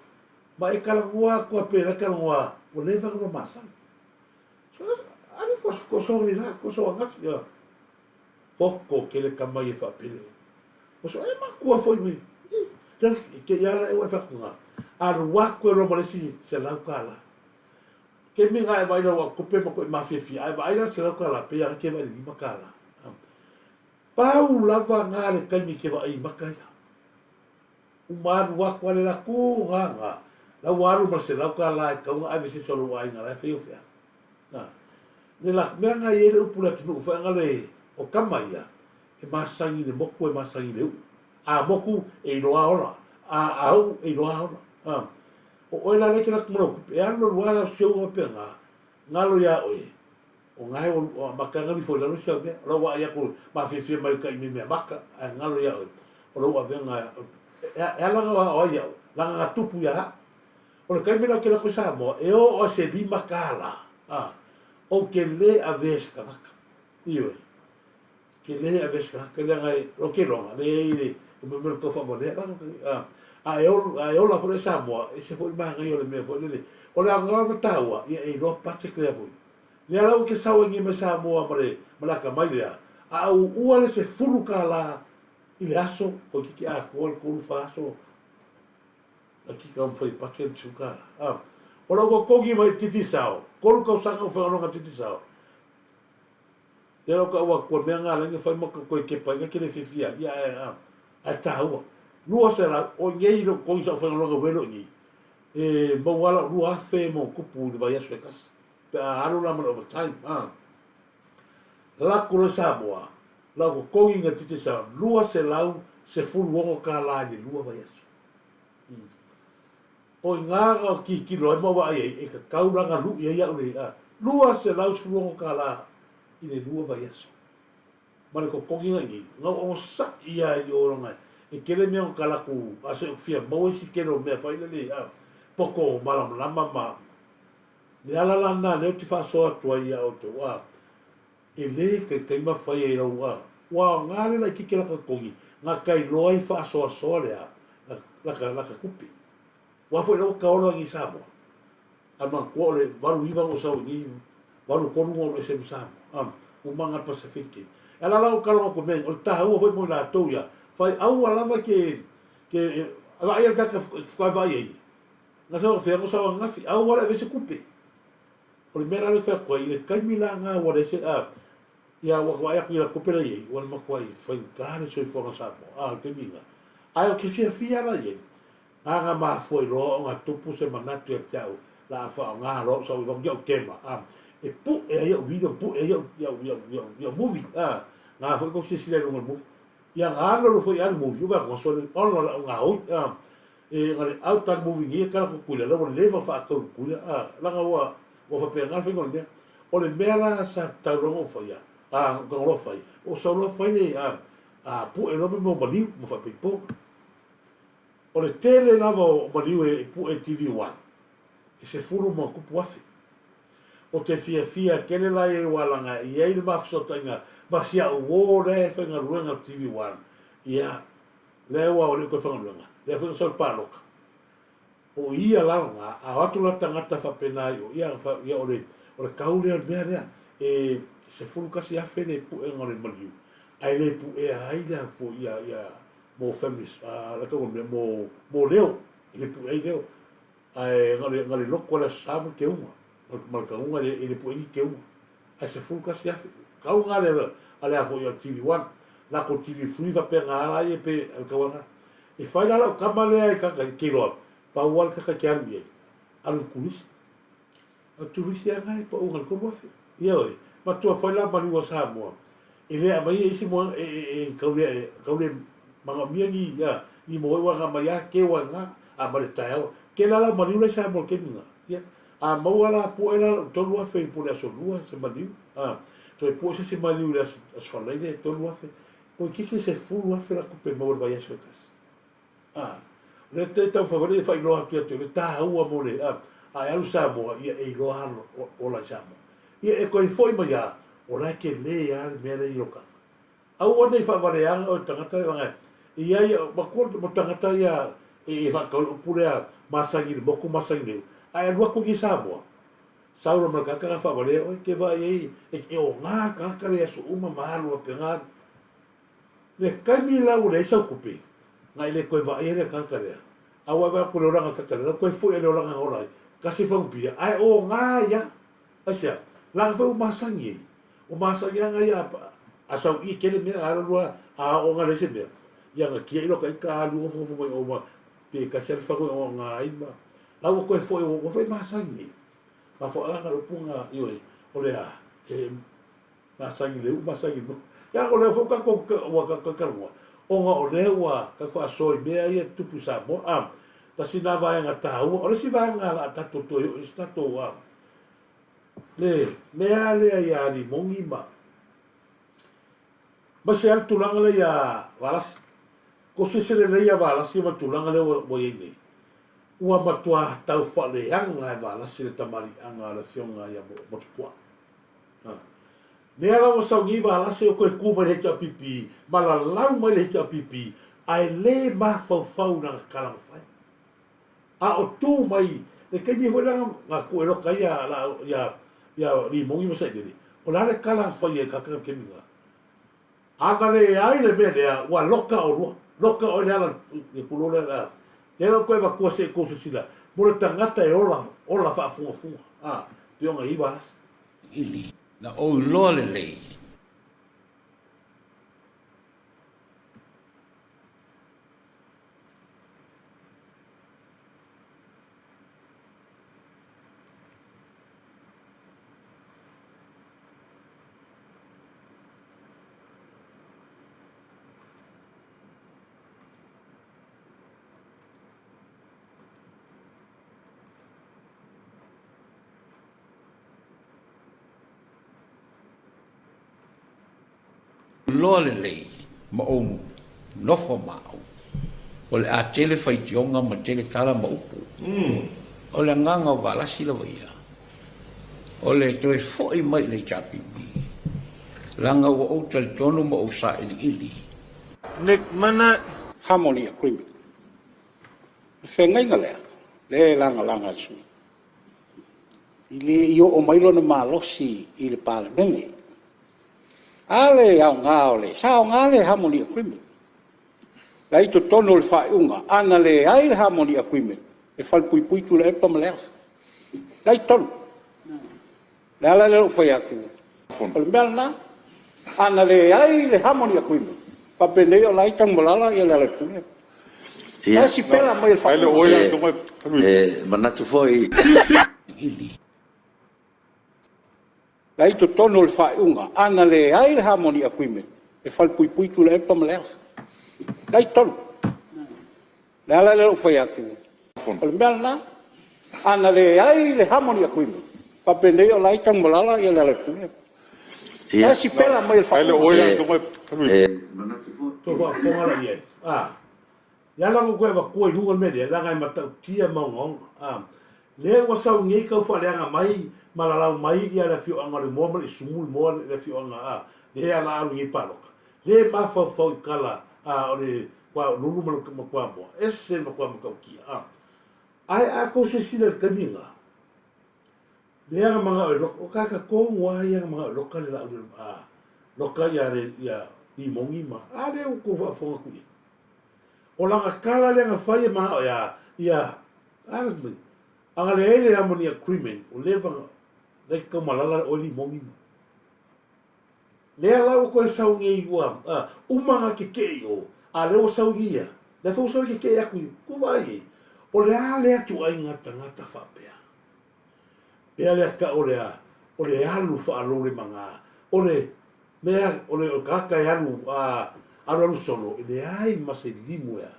ma e talanoa atu a pela talanoa, ua leva ona masani. Poto tele tama ia faapele. So e matua foi me. Te ia la e ua fatunga. Alu atu e loa ma le isi $100. Ke me nga e vai lau a tupe ma koe mafiafia. Ae vaai la $100 pe ia ke vai le $5. Pau lava nga le taimi ke vaai maka ia. Uma alu atu ale la ku nga nga. La ua alu ma le $100 e tau na ave se isi o lou aiga la e fai o fea. Na. Le la mea nga i ai le upu le atunuu fai nga le o tama ia e masani i le motu e masani i le uu. A motu e iloa ola. A a uu e iloa ola. A. O oe la lea e te alu atu ma lau tupe e alu alu a si ou faapea nga galo ia oe O nga he o maka nga rifo i lalo si au mea. O lau vaai aku mafiafia mai ka imi mea maka, ae ngalo ia oe. O lou avega e ala nga o ai au, langa nga tupu ia ha. O le taimi la ou te lako i Samoa, e oo a se $5, a, ou te le avea se tagata. Ioe. Ke le avea se tagata, leaga e, o ke iloaga, leai le, o mea mea o le tau faavalea, langa, a, a e olu, a e ola foi le Samoa, ese foi le manaia o le mea foi lele. O le aoga ona taua, ia e iloa budget lea foi. Lea la ou te sau ai nei mai Samoa ma le ma le atamai lea, a uua le $10 i le aso, toeitiiti atoa le tolu fa aso, dakika ma fai budget le $10. A, o lau totogi mai Digicel, tolu tausaga ou faigaluega Digicel, lea la ou tau atu o le mea lena la e fai ma toe kepa ai, na te le fiafia ai, ia ae, a, ae taua. 200, o i nei lou totogi sa ou faigaluega welo i nei, e maua lava lau 2000 ma ona tupu i le vaiaso e tasi. Pe a alu la ma le overtime, a. Lako loa i Samoa, lau totogi na titi sa $216 i le lua vaiaso. O i ngā na kikilo ai ma vaai ai, e tatau la na lu'i ai au le, a, $216 i le lua vaiaso. Ma le totogi na i nei, na ou onosai lava i o langa e tele mea na talaatu a se i ou fia maua isi tele o mea fai lele, a, poto malamalama ma Le ala la lena lea ou te faasoa atu ai ia outou, a e le taitai mafai ai lau a ua aoga le laititi laka totogi gata iloa ai faasoasoa le a laka laka tupe. Ua foi la ua taola i Samoa. A manatua o le 89 na ou sau i nei, 83 na ou ese ma Samoa. A uma nga Pacific. E ala la ou talanoa atu mea o le taua foi mo i latou ia, fai aua lava ke ke A vaai le tagata faatoa vaai ai, na sau fea na sau ananafi, a ua le ave se tupe. O le mea la lea ou te fai atu ai, i le taimi la lena ua leai se, a, ia ua vaai atu i la tupe la i ai, ua matuai faigata le soifuaga Samoa, a, o le taimi lena. Ae ou te fiafia la i ai, na ona mafua loa ona tupu se manatu ia te au, la a faaaoga loa au sau i vanu i au tema, a, e pue ai au video, pue ai au, au, au, au movie, a, na foi tou silasila i luga o le movie. Ia na alu alu foi a le movie, ua vaai atu, sole, ona o le au gaoi, a, e na le out a le movie nei e tala Tutuila, la ua leva ona faatau i Tutuila, a, leaga ua, ua faapena le faiga o le mea. O le mea la sa tatau loa ona ou faia, a, ou tago loa fai, ou sau loa fai le, a, a pue loa mea o maliu ma faapaipoga. O le tele lava o maliu e pue i TV1, e 10+,000. Ou te fiafia tele la i ai aua leaga e i ai le ma fesootaiga ma si au uo lea e faigaluega i le TV1, ia, lea ua le toe faigaluega, lea foi na sau i le palota. O ia la lena, a o atu la tagata faapena i o, ia, ia o le, o le tau lea o le mea lea, e 11,000 le puega o le maliu, ae le puea ai le foi ia, ia, mo families, a, le tau o le mea, mo, mo leo, e le puea ai leo. Ae na o le loto o le Aso Sa ma le teuga, ma le tanuga e le pue ni teuga. Ae 11,000. Kau nga le a le a foi a TV One, latou TV Three faapea nga la ia pe a le tau ana. E fai la lau tama lea e kaka i keiloa, pau a le kaka ke alu i ai, alu i turisi. O turisi a nga e pau nga le 3,000. Ia oe, matua fai la maliu a Samoa, E le aumaia isi moega e, e, e tau le, tau le manaomia ni, ia, ni moe ua na mai a keu ai na, a ma le taeao. Ke la lau maliu lai Samoa i le taimi na. Ia, a maua la pu'e la lau 3,000 i po o le aso lua se maliu, a, toe pu'e se isi maliu i le aso, aso Faraile 3,000, toeitiiti 10,000 la tupe maua i le vaiaso e tasi. A, o lea te taumafai foi e faailoa atu ia te oe le taua mo le, a, a e alu i Samoa, ia e iloa lava ola i Samoa. Ia e toe foi mai lava, o la e tele lava le mea lea i lou tagata. Aua ne i faavaleaga oe i le tagata lea leaga e i ai, matua le tagata ia e faatau i le upu lea, masani i le motu, masani i le ulu, ae alu atu i Samoa, sau loa ma le tagata lena faavalea oe, te vaai ai, e oga le tagata lea i aso uma ma alu faapena. Le taimi la ua leai sau tupe, na e le toe vaaia lea tagata lea, a ua vaai atu i le olaga tagata lea, la ua toe foi i le olaga na ola ai, tasi fagupia, ae oga ia. Aisea? Leaga foi ua masani ai. Ua masani lava na ia a sau i tele mea, a alu a a oo na leai se mea, ia na tiai loa ta ita alu nofonofo mai o ma pe tasi a le fagu e oga ai ma la ua toe foi ua foi masani ai. Mafuaaga le upu na, ioe, o le a, e Masani le uu, masani le nuu. Ia o lea foi ua tatou ua tatou talanoa, ona o lea ua tatou faasoa i mea ia e tutupu i Samoa. A, tasi lena vaega taua. O le isi vaega o le a tatou toe oo i ai se tatou, a, le mea lea ia Rimoni ma, aemaise lava le tulaga lea ia Valasi. Ko se ese lelei ia Valasi ma le tulaga lea ua i ai nei. Ua matua tau faaleaga e Valasi le tamaliiaga a le afioga ia Motupuaa. Mea la ua sau nei Valasi o toe tu mai le HRPP ma lalau mai le HRPP ae le mafaufau i lana tala na fai. A o tu mai le taimi foi lea na tu ai loa tai ia ia ia Rimoni ma Sailele, o le a le tala na fai e le tagata i le taimi lena? A na leai le mea lea, ua loka olua, loka oe le ala i le pulo lea, lea la ua toe avatua se i tou silasila mo le tagata e ola, ola faafugafuga, a, pei ona i ai Valasi. Ili. Na ou iloa lelei. Loa lelei ma ou nofo ma au, o le a tele faitioga ma tele tala ma upu. O le agaga o Valasi lava ia, o le toe foi mai i le HRPP, leaga ua ou talitonu ma ou sailiili. Nick Minute. Harmony Agreement. O le feagaiga lea, lea e lagalaga e le sui usufono, e le i oo mai lona malosi i le Palemene. A le aoga o le… sa aoga le Harmony Agreement. La e i totonu o le faaiuga, a na leai le harmony agreement, e falepuipui Tuilaepa ma Leala. La e i totonu. O le ala lea o lou fai atu, o le mea lena. A na leai le harmony agreement, faapenei o la e i Tanumalala Lealailepule. O la e sipela mai e le faaiuga. E manatu foi... La e i totonu o le faaiuga, a na leai le harmony agreement, e falepuipui Tuilaepa ma Leala. O la e i totonu. O le ala lea o lou fai atu, o le mea lena. A na leai le harmony agreement, faapenei o la e i Tanumalala Lealailepule. O la e sipela mai e le faaiuga. Tou faafofoga la i ai? A. Le ala na ou toe avatua i luga le mea lea, leaga e matautia ma ogaoga. A. Lea ua sau nei tau faaleaga mai ma lalau mai ia le afioaga o Lemoa ma le Isumu Lemoa le afioaga a lea la alu nei palota. Lea e mafaufau i tala a o le Lulu ma le Toamoa, ese le matua matautia. A. Ae a tou silasila i le taimi lena, lea na manao e loka, o tagata tonu lava ia na manao e loka le laau a loka ia le ia Limoni ma a lea ua tou faafofoga atu i ai. O lana tala lea na fai e manao e a ia a le mai. A na leai le harmony agreement, ua leva na like tau malala oe Limoni ma Lea la ua toe sau nei ua uma na tetee i o, a lea ua sau nei ia, lea foi ua sau e tetee atu i ua vaai i ai. O le a lea ituaiga tagata faapea? Mea lea tau o le a, o le alu faalolemaga, o le mea, o le tagata e alu, a, alualu solo, e leai ma se limu e a,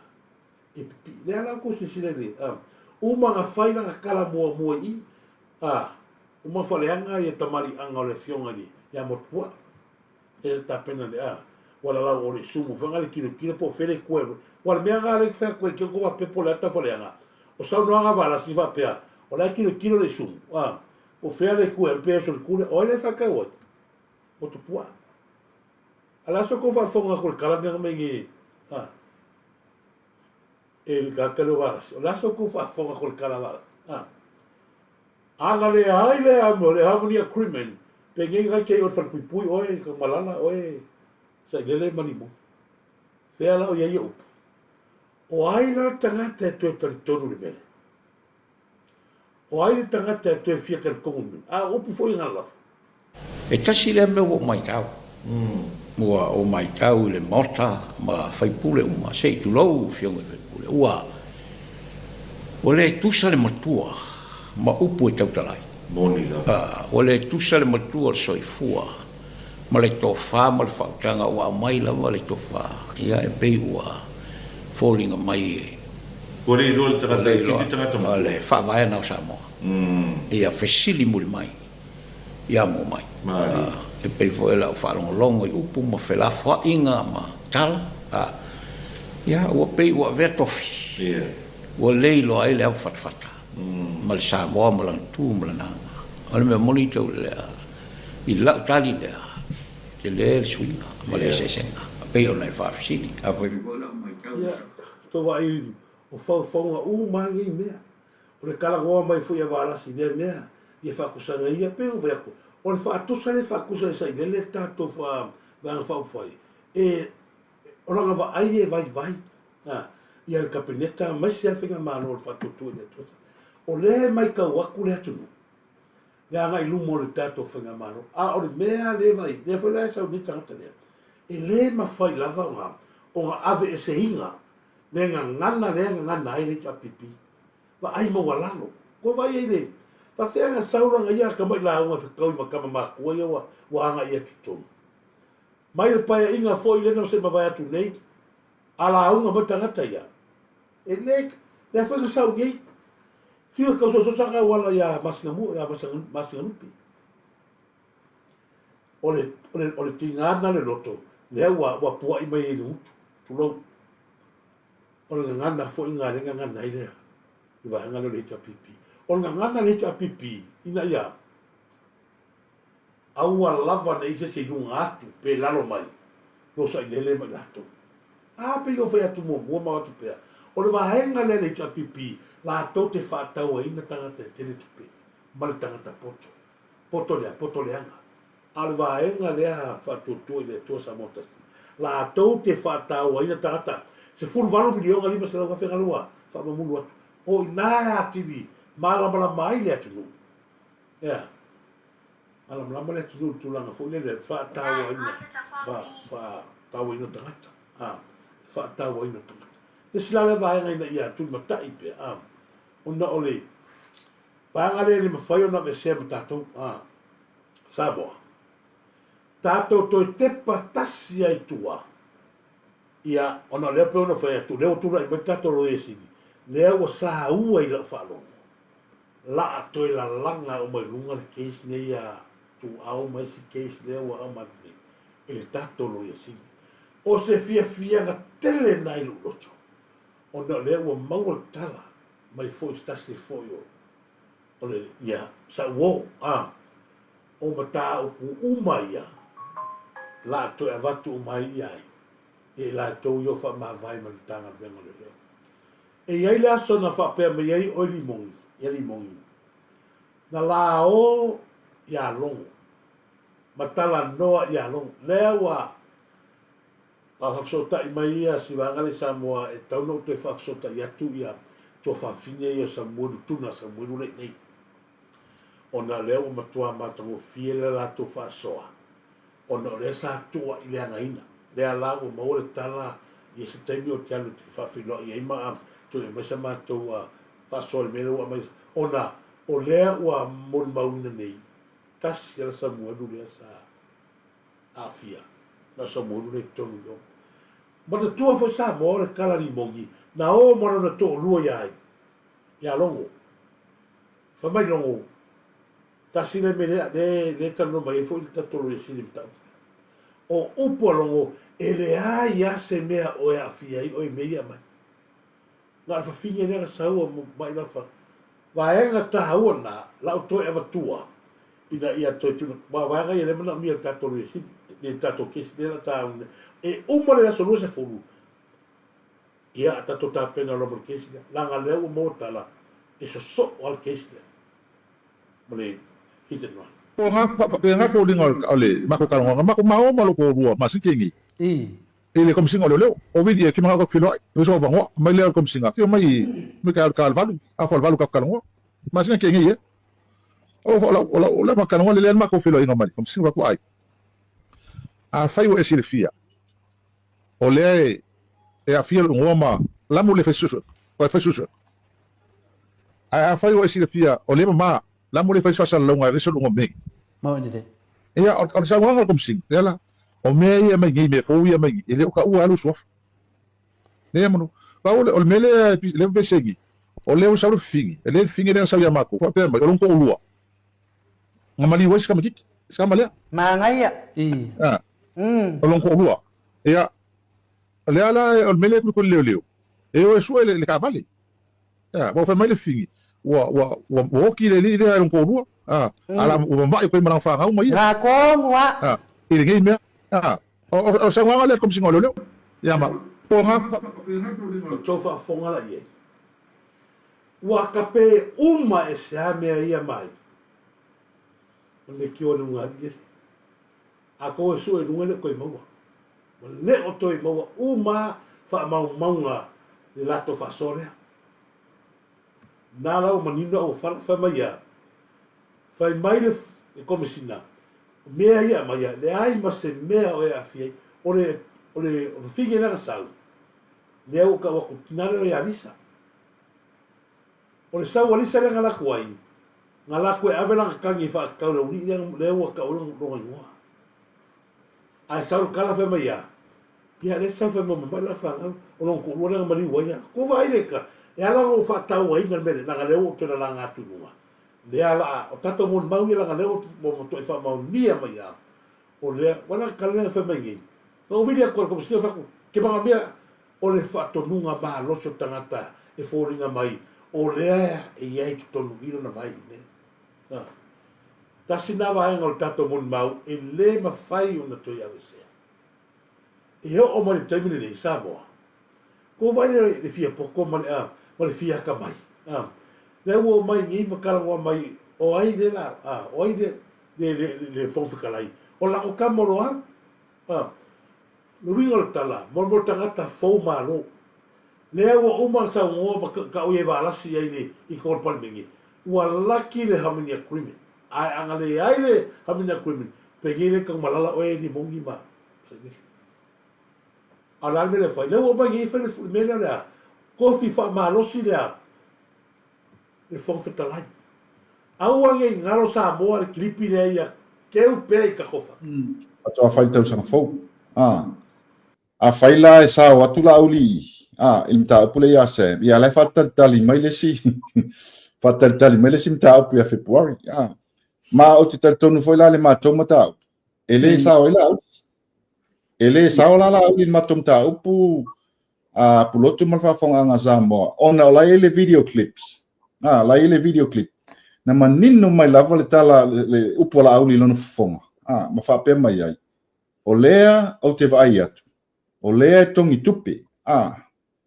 e pipii. Lea la ua outou silasila i le, a, uma na fai lana tala muamua i i, a, Uma faaleaga ia tamaliiaga o le afioga i le ia Motupuaa e tapena le a ua lalau o le isumu fai le tilotilo po o fea le kue ua le mea na le fai atu ai ke ko faapea po o le a tau faaleaga o saunoaga a Valasi faapea o la e tilotilo le isumu a po o fea le kue pe oso le kule o ai le faatau ai Motupuaa a le aso kou faafofoga atu i le tala lea na aumai nei a e le tagata lea o Valasi o le aso kou faafofoga atu i le tala a Valasi a A na leai le amo le harmony agreement, penei nai te i o le falepuipui oe ka malala oe sailele ma limoni. Fea la o i ai ia upu? O ai la le tagata e toe talitonu i le mea lea? O ai le tagata e toe fia talitonu i le mea lea? A o upu foi e galalafa. E tasi lea mea ua ou matau, ua ou matau i le Maota ma faipule uma, se i tulou afioga i faipule, ua ua le tusa le matua ma upu e tautala ai. Moni lava. Ua le tusa le matua o le soifua ma le tofa ma le faautaga ua aumai lava le tofa, ia e pei ua foliga mai e Ua le iloa le tagata itiiti le tagata matua. Le faavaena o Samoa. Ia fesili muli mai. ia mo mai. E pei foi o lau faalogologo i upu ma felafoaiga ma tala, ia, ua pei ua avea tofi, ua le iloa ai le avafatafata ma le Samoa ma lana tu ma lana aga. O le mea moni tau lea, i lau tali lea, tele le suiga ma le eseesega, pei ona e faafesili. Afai foi lau matau i. Ia, tou vaai o faufauga uma lava nei mea. O le talanoa mai foi a Valasi i lea mea, ia faatusaga ia, pei ona fai atu, o le faatusa lea e faatusa e Sailele le tatou Vaega Faaupufai, e, o lana vaai e vaivai, a, ia le Kapeneta aemaise lava le Faigamalo o le Faatuatua i le Atua. O lea e matau atu le atunuu, le agai i luma o le tatou Faigamalo, a o le mea lea e vaai, lea foi la e sau nei le tagata lea, e le mafai lava ona, ona aveeseina le gagana lea e gagana ai le HRPP. Vaai maualalo. Ua vaai ai le faafefea na sau lana ia tamai lauga e fetaui ma tama matua ia ua ua agai atu i totonu. Mai le paeaiga foi lea na se mavae atu nei, a lauga mai tagata ia, e le, lea foi na sau nei, fiu e tausoasosa na auala ia Masingamua, ia Masingalupe. O le, o le, o le tiga na le loto, lea ua, ua puai mai ai le gutu, tulou. O le gagana foi lena lea e gagana ai le vaega lea o le HRPP. O le gagana a le HRPP ina ia aua lava ne i se isi i luga atu pe lalo mai lo sailele ma i latou. A pei ona fai atu muamua ma avatu pea, o le vaega lea a le HRPP latou te faatauaina tagata e tele tupe ma le tagata poto. Poto lea, poto leaga. A o le vaega lea faatuatua i le Atua Samoa Tasi, latou te faatauaina tagata. 18 miliona 500 afe na ua faamamulu atu. O i ina e atili malamalama ai le atunuu. Ea. Malamalama le atunuu i le tulaga foi lele faatauaina, faatauaina tagata. A, faatauaina tagata. Le isi la lea vaega ina ia tulimatai pea, a, ona o le vaega lea e le mafai ona aveesea ma tatou, a, Samoa. Tatou toe tepa tasi ai i tua, ia, ona o lea pei ona fai atu, o lea ua tulai mai le tatou Loia Sili, lea ua saua i lau faalogo, la a toe lalaga uma i luga le case nei a Tuuau ma isi case lea ua aumai atu nei e le tatou Loia Sili. O se fiafiaga tele lena i lou loto, ona o lea ua maua le tala mai foi se tasi foi o, o le, ia, sa uo, a, o mataupu uma ia, la a toe avatu uma ai ia ai, ia i latou ia o faamavae ma le Matagaluega o Leoleo. E i ai le aso na faapea mai ai oe Limogi, ia Limogi, na lao iā Logo, ma talanoa iā Logo. Lea ua faafesootai mai ia si vaega lea i Samoa e tatau ona ou toe faafesootai atu ia tuafafine ia o Samuelu, tuna Samuelu lea i inei. Ona lea ua matua matagofie le latou faasoa, ona o lea sa tuuai leagaina. Lea la ua maua le tala i se taimi ou te alu e faafeiloai ai ma toe aumai sa matou faasoa i le mea lea ua aumai, ona o lea ua molimauina nei, tasi lava le Samuelu lea sa aafia, na o Samuelu lea i totonu i o. Manatua foi Samoa o le kala limogi na o ma lona toalua ia ai, ia Logo. Fai mai Logo, Tasi lea mea lea, lea, lea talanoa mai ai foi le tatou Loia Sili i le mataupu lea. O upu a Logo, e leai lava se mea o e aafia ai oe i mea ia e aumai. Na o le fafine lea na sau a mai lau fa, vaega taua lena, la ou toe avatua ina ia toe tuna, aua o vaega ia lea e manaomia e le tatou Loia Sili, le tatou kesi lea la ta alu nei. E uma le aso 20, ia tatou tapena loa ma le kesi lea, leaga lea ua maua tala, e sosoo lava le kesi lea. Ma le hit and run. O nga faapena foliga o le matou talanoaga, matou mao ma lo toalua ma siti nei i le Komisiga o Leoleo. O vili e fia manao tatou feiloai, e so avanoa mai lea o le Komisiga, afio mai i ka ka le valu, afa o le valu tatou talanoa. Masina ke nei e. O o lau o lau o talanoa le lea matou feiloaiga ma le Komisiga atu ai. Afai ua e silafia, o lea e e aafia lou igoa ma lamu le fai suesuega, o e fai suesuega. Ae afai ua e silafia, o lea mama, lamu le fai faasalalauga e aveese lou igoa mei. Mau lelei. Ia, o le saunoaga a le Komesina, lea la, o mea ia e aumai nei, mea fou ia e aumai nei, e le o taua lava lou suafa. Lea manu, pau o le mea lea e vevesi ai nei, o lea ua sau le fifine, e le fifine lea na sau ia matou, faapea mai, o lona toalua, na maliu ai si tamaitiiti, si tama lea. Manaia. A, o lona toalua. Ia, o lea la, o le mea lea e kulikuli leoleo, e o e sue le taavale. A, ua fai mai le fifine, ua, ua, ua, ua oti le alii lea e lona toalua, a, a la, ua mama'i koe ma lana fanau ma ia. Na tonu a. A, i lenei mea. A, o, o, o le saunoaga lea a le Komesina o Leoleo ia maua. O nga. O tou faafofoga la i ai. Ua kape uma e se a mea ia mai. O le leitio a le luga alii lele. A kou e sue i luga e le o toe maua. Ua le o toe maua uma faamaumauga le latou faasoa lea. Na la ua manino a ua fala, fai mai a, fai mai le Komesina, o mea ia aumai a, leai ma se mea o e aafia ai. O le, o le fafine lea na sau, lea ua tau atu, tina lea ia Lisa. O le sau a Lisa lea na alu atu ai, na alu atu e ave lana tagi e faatatau i le aualii lea, lea ua tau ai lona igoa. Ae sau le tala fai mai a, ia lea sau fai mai ua mamai lana fanau, o lona toalua lea na maliu ai a. Ua vaai le ta, e ala ona ou faatauaina le mea lea, leaga lea ua ou toe lalaga atu i luga. Lea la a, o tatou molimau ia leaga lea ua matuai faamaonia mai a, o lea, ua lana tala lea na fai mai nei. Na ou vili atu i le Komesina fai atu, ke manaomia o le faatonuga malosi o tagata e foliga mai o lea e i ai i totonu i lona vai i mea. A. Tasi na vaega o le tatou molimau e le mafai ona toe aveesea. E oo mai le taimi lenei i Samoa, ua vaai le, le fia poto ma le, a, ma le fia atamai. A. Lea ua omai nei ma talanoa mai o ai le la, a, o ai le, le, le, le, le Fofoga Fetalai, o lako tama o Loau. A. Le uiga o le tala, mo mo le tagata fou malo. Lea ua uma ona saunoa ma kau i Valasi ai le i kona Palemene, ua laki le Harmony Agreement. Ae ana leai le Harmony Agreement, penei le taumalala oe Limoni ma Sainesi. A o le a le mea lea e fai? Lea ua uma nei fai le mea lea o le a? Tofi faamalosi le a? Le Fofoga Fetalai. Aua ne i galo Samoa le kilipi lea ia keu pea i Tatofa. Faatoa fai le tausaga fou. A. Afai la e sao atu Laauli a, i le mataupu lea ia Sam, ia la e faatalitali mai le isi faatalitali mai le isi mataupu ia February. A. Ma ou te talitonu foi la i le matou mataupu, e le sao ai Laauli. E le sao la Laauli i le matou mataupu a Pulotu ma le faafofogaaga a Samoa, ona o la e i ai le video clips. A, la e i ai le video clip. Na manino mai lava le tala, le upu a Laauli i lona fofoga, a, ma faapea mai ai, O lea ou te vaai atu, o lea e togi tupe, a,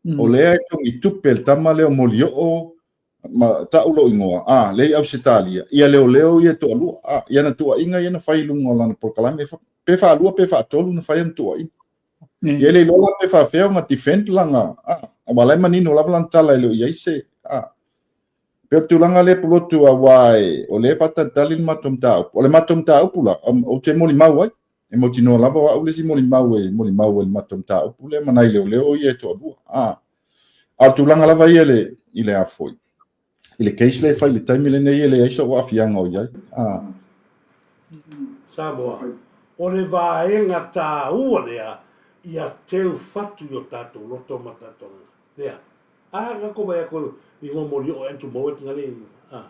o lea e togi tupe le tama lea o Molioo ma ta'u lou igoa, a, lea i Ausetalia, ia leoleo ia e toalua, a, i ana tuuaiga ia na fai i luga o lana polokalame, pe faalua pe faatolu na fai ana tuuaiga. Ia e le iloa la pe faapefea ona defend lana, a, aua la e manino lava lana tala e le o i ai se, a, Pei o le tulaga lea Pulotu aua o lea e faatalitali le matou mataupu. O le matou mataupu la, ou te molimau ai. E mautinoa lava o au le isi molimau e molimau ai i le matou mataupu lea ma nai leoleo ia e toalua. A o le tulaga lava ia i le a foi, i le case lea e fai i le taimi lenei e leai sou aafiaga o i ai. A. Samoa, o le vaega taua lea ia teu fatu i o tatou loto ma tatou agaga. Lea. A nga ko vai ako i ngo moli o Andrew Mowat nga le a.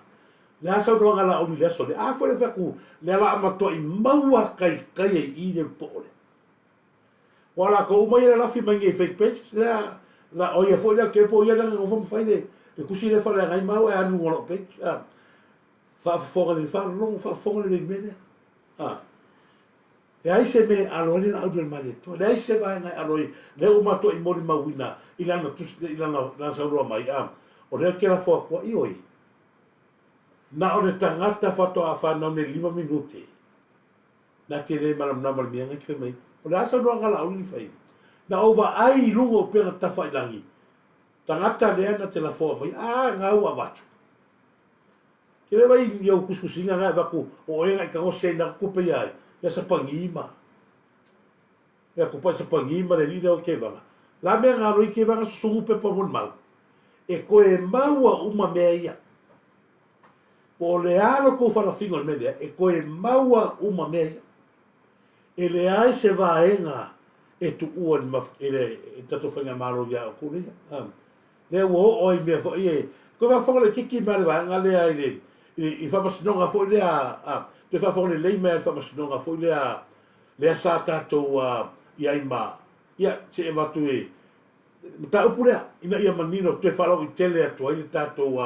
Le a saunoaga la oli le aso le a foi le faku le ala amato i maua kai kai ai i le po le. Wa la ko uma ia lafi mai ngai fake pages le a la o ia foi le ke po ia le ngo fo fai le le kusi le fa le ngai mau e alu ngo lo page a. Faafofoga le faalologo faafofoga le mea lea. A. Leai se mea e alo ai le laau i le Malietoa, leai se vaega e alo ai, lea ua matou i molimauina i lana tusi, i lana, lana saunoa mai, a, o lea ou te lafo atu ai, ioe, na o le tagata faatoa fanau nei lima minute, na te le malamalama i le mea na te fai mai ai. O le a saunoaga a Laauli na fai? Na ou vaai i luga o upega tafailangi, tagata lea na te lafoa mai, a, na ua avatu. Ke le vai i ou kusikusiga na e avatu o oe na i tagosi ai na tupe ia ai, ia sapagi ma, ia kupa i sapagi ma le alii lea o Kevaga. La mea na alo i Kevaga susugu pepa molimau, e toe maua uma mea ia. Po o le a lo tou falafiga o le mea lea, e toe maua uma mea ia. E leai se vaega e tuua i le tatou faigamalo ia outou lea. Lea ua oo ai i mea foi e toe faafofoga laitiiti mai le vaega lea i le i faamasinoga foi lea a toe faafofoga lelei mai le faamasinoga foi lea lea sa tatou i ai ma ia se i avatu i mataupu lea ina ia manino toe faalauaitele atu ai le tatou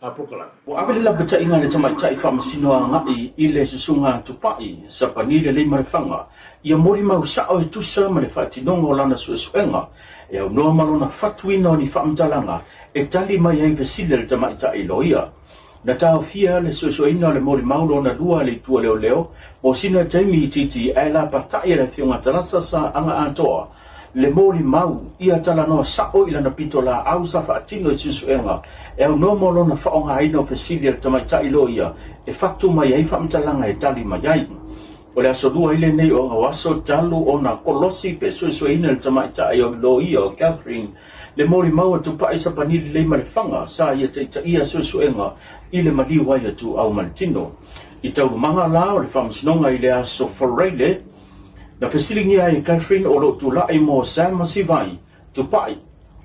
polokalame. Ua ave le lapataiga a le tamaitai faamasino agai i le Susuga Tupai, Sapani Leleimalefanga, ia molimau sao e tusa ma le faatinoga o lana suesuega e aunoa ma lona fatuina o ni faamatalaga e tali mai ai fesili a le tamaitai loia. Na taofia le suesueina o le molimau lona lua a le Itu a Leoleo mo sina taimi itiiti ae lapatai e le Afioga Tarasa Sa Aga Atoa le molimau ia talanoa sa'o i lana pitolaau sa faatino i suesuega e aunoa mo lona faaaogaina o fesili a le tamaitai loia e fatu mai ai faamatalaga e tali mai ai. O le aso lua ai lenei o Aso talu ona kolosi pe suesueina e le tamaitai o le loia o Catherine le molimau a Tupai Sapani Leleimalefanga sa ia taitaia suesuega i le maliu ai a Tuuau ma le tino. I taualumaga la o le faamasinoga i le aso Faraile, Na fesiligia ai e Catherine o lo o tulai mo Sam ma Sivai, Tupai,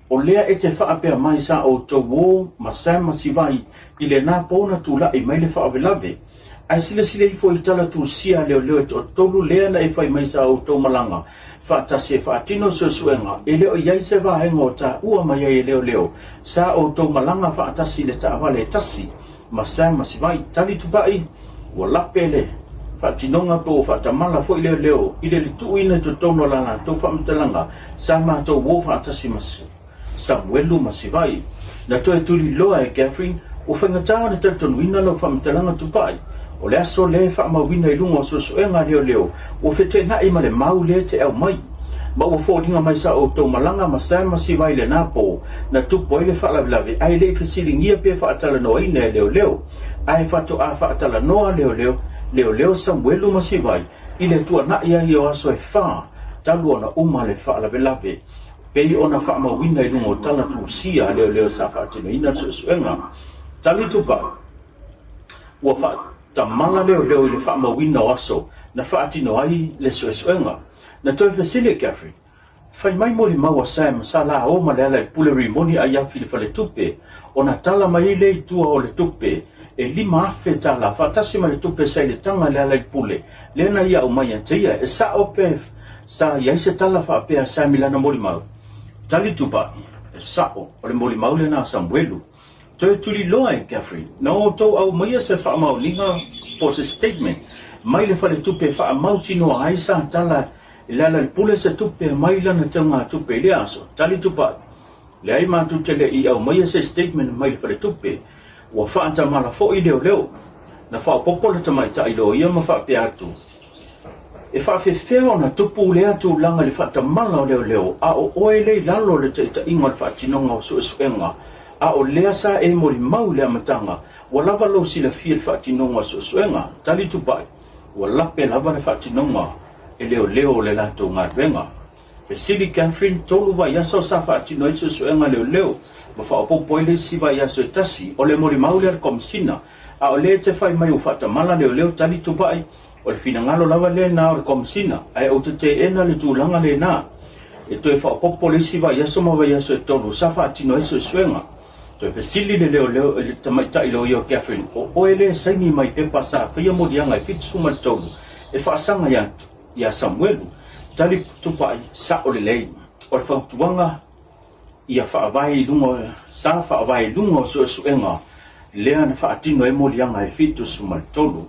o lea e te faapea mai sa outou o ma Sam ma Sivai i lena po na tulai mai le faalavelave. Ae silasila ifo i tala tusia a leoleo e toatolu lea na e fai mai sa outou malaga faatasi e faatino suesuega e le o i ai se vaega o taua mai ai e leoleo sa outou malaga faatasi i le taavale e tasi ma Sam ma Sivai. Tali Tupai, Ua lape le faatinoga pe ua faatamala foi leoleo i le tuuina i totonu o la latou faamatalaga sa matou uo faatasi ma Samuelu ma Sivai. Na toe tuliloa e Catherine, ua faigata ona talitonuina lau faamatalaga Tupai. O le aso lea e faamauina i luga o suesuega a leoleo ua feteenai ma le mau lea e te aumai. Ma ua foliga mai sa outou malaga ma Sam ma Siva i lena po, na tupu ai le faalavelave ae le i fesiligia pe faatalanoaina e leoleo. Ae faatoa faatalanoa leoleo, leoleo Samuelu ma Sivai i le tuanai ai o aso e fa talu ona uma le faalavelave. Pei ona faamauina i luga o tala tusia a leoleo sa faatinoina le suesuega. Tali Tupai, Ua faatamala leoleo i le faamauina o aso na faatino ai le suesuega. Na toe fesili e Catherine, Fai mai molimau a Sam sa la o ma Lealailepule Rimoni Aiafi i le faletupe, ona tala mai ai lea i tua o le tupe e $5,000 tala faatasi ma le tupe sa i le taga a Lealailepule lea na ia aumai ia te ia. E sao pe sa i ai se tala faapea a Sam i lana molimau? Tali Tupai, E sao, o le molimau lena a Samuelu. Toe tuliloa e Catherine, na outou aumaia se faamaoniga po o se statement mai le faletupe e faamautinoa ai sa tala i Lealailepule se tupe mai lana teugatupe i lea aso. Tali Tupai, Leai matou te le i aumaia se statement mai le faletupe. Ua faatamala foi leoleo. Na faaopoopo le tamaitai loia ma faapea atu, E faafefea ona tupu lea tulaga i le faatamala o leoleo a o oe lea i lalo o le taitaiga o le faatinoga o suesuega, a o lea sa e molimau i le amataga, ua lava lou silafia i le faatinoga o suesuega? Tali Tupai, Ua lape lava le faatinoga e leoleo o le latou galuega. Fesili Catherine, 3 vaiaso sa faatino ai suesuega leoleo ma faaopoopo ai le isi vaiaso e tasi, o le molimau lea a le Komesina, a o lea e te fai mai ua faatamala leoleo tali Tupai, o le finagalo lava lena o le Komesina, ae ou te teena le tulaga lena. E toe faaopoopo le isi vaiaso ma vaiaso e tolu sa faatino ai suesuega. Toe fesili le leoleo i le tamaitai loia o Catherine, o oe lea e saini mai pepa sa faia moliaga e 73 e faasaga ia ia Samuelu, tali Tupai, Sao lelei. O le fautuaga ia faavae i luga sa faavae i luga o suesuega lea na faatino ai moliaga e 73.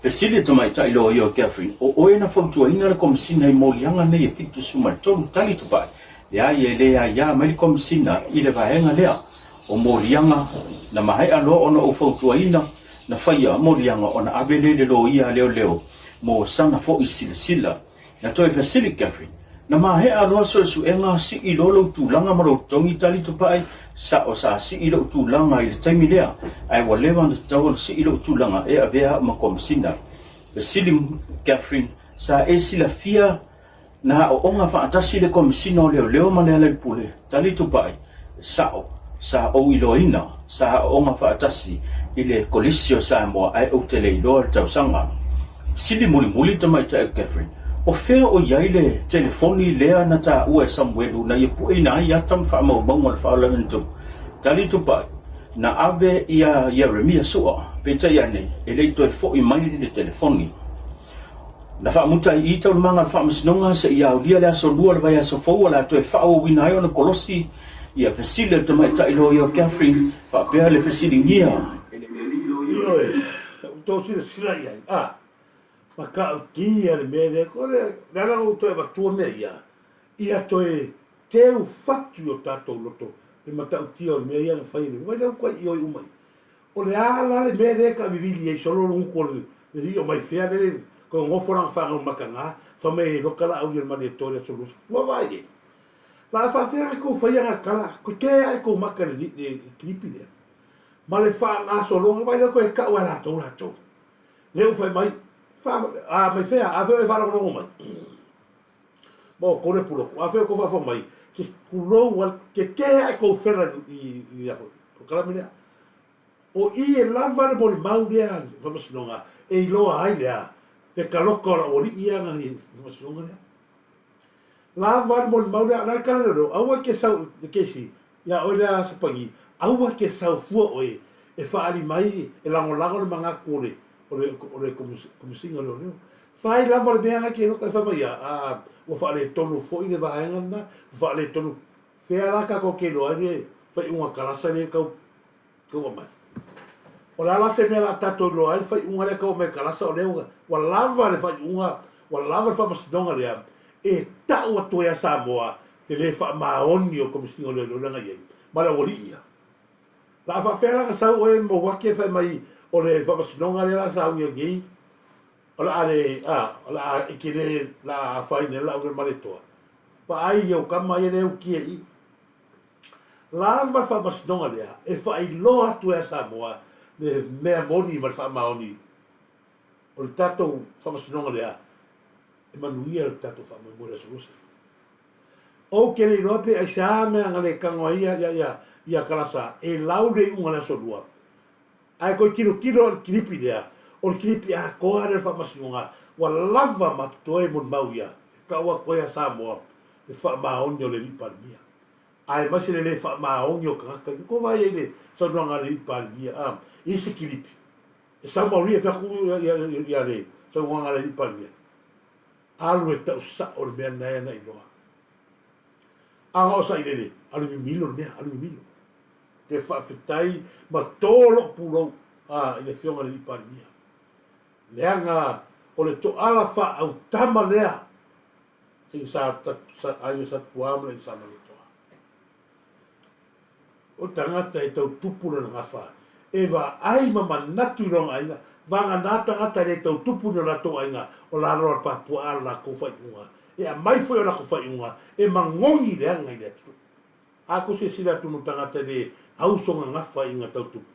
Fesili le tamaitai loia o Catherine, O oe na fautuaina le Komesina i moliaga nei e 73? Tali Tupai, Leai, e le aiā mai le Komesina i le vaega lea o moliaga na maea loa ona ou fautuaina na faia moliaga ona ave lea i le loia a leoleo mo sana foi silasila. Na toe fesili Catherine, Na maea loa suesuega sii loa lou tulaga ma lou totogi tali Tupai? Sao sa sii lou tulaga i le taimi lea, ae ua leva ona tatau ona sii lou tulaga e avea au ma Komesina. Fesili Catherine, Sa e silafia Na aooga faatasi le Komesina o Leoleo ma Lealailepule, Tali Tupai, Sao, sa ou iloaina, sa aooga faatasi i le Kolisi o Samoa ae ou te le iloa le tausaga. Sili mulimuli tamaitai o Catherine, O fea o i ai le telefoni lea na taua e Samuelu na ia pueina ai ata ma faamaumauga o le faalavelave na tupu? Tali Tupai, Na ave ia Ieremia Sua, peitai ane e le i toe foi mai le telefoni. Na faamuta ai i taualumaga o le Faamasinoga seia aulia le aso Lua o le vaiaso fou o le a toe faaauauina ai ona kolosi ia fesili a le tamaitai loia o Catherine faapea le fesiligia e le Ioe, ua outou silasila i ai, a, matautia le mea lea, o le ala na ou toe avatua mea ia, ia toe teu fatu i o tatou loto le matautia o le mea ia na fai e le Vaai lea ua toe ioe uma i. O le a la le mea lea e taavivili ai solo le gutu o le alii o mai fea lele toe nofo lana fanau mataga fai mai e loka la auli o le Malietoa i le aso Luasu. Ua vaai i ai. La a faafefea ona tou faia na tala toe te ae tou mata i le kilipi lea ma le faagasologa vaai lea toe tau lava e latou latou lea ua fai mai fa a mai fea a fea oe faalogologo mai ma outou le pulotu a fea outou faafofoga mai ke tulou a ke te ae tou fela i i polokalame lea O i e lava le molimau lea a le Faamasinoga e iloa ai le a, le taloka o lau alii ia na i Faamasinoga lea. Lava le molimau lea, o le a le tala leoleo, aua e te sau i le kesi ia oe lea Sapani, aua e te sau fua oe e faaali mai e lagolago le manatu o le o le o le Komesina o Leoleo. Fai lava le mea na te iloa, fai mai a, ua faaletonu foi le vaega lena, ua faaletonu, fea la tatou te iloa ai le faaiuga kalasa lea e tau Tau aumai. O le a la se mea o le a tatou iloa ai le faaiuga lea e tau aumai e Kalasa o lea ua lava le faaiuga, ua lava le faamasinoga lea e tau atu ai a Samoa le le faamaoni o le Komesina o Leoleo lea na i ai ma le aualii ia. La a faafefea la ona sau oe Mauake fai mai o le faamasinoga lea la sauni ai nei? O le a le, a, o le a e ke le la a afaina ai Laaulialemalietoa. Vaai i au kama ia lea e ukia i i. Lava le faamasinoga lea e faailoa atu ai a Samoa le mea moni ma le faamaoni o le tatou faamasinoga lea e manuia le tatou faamoemoe i le Aso Luasefu. Ou te le iloa pe aisea mea na le tago ai ia, ia, ia, ia Kalasa e lau le iuga o le Aso Lua. Ae toe tilotilo i le kilipi lea, o le kilipi atoa lea o le faamasinoga ua lava ma totoe molimau ia e tau atu ai a Samoa le faamaoni o le Alii Palemia. Aemaise le le faamaoni o tagata ia. Ua tou vaai ai i le saunoaga a le Alii Palemia a i isi kilipi e sau maoli e fai atu ia le saunoaga a le Alii Palemia. Alu e tau sao le mea lena e ana iloa. A na o sailele, alu mimilo le mea, alu mimilo. Te faafetai ma tō lou pulou a i le Afioga i le Alii Palemia. Leaga o le toala faaautama lea i sa aiga sa Tupuā ma le aiga sa Malietoa. O le tagata e tau tupu lona gafa, e vaai ma manatu i lona aiga, vagana tagata e le tau tupu ni o latou aiga, o lalo o le papuaa lo latou faaiuga, e aumai foi o latou faaiuga e magogi leaga i le atunuu. A kou silasila atu no tagata e le auso gagafa i ga tau tupu.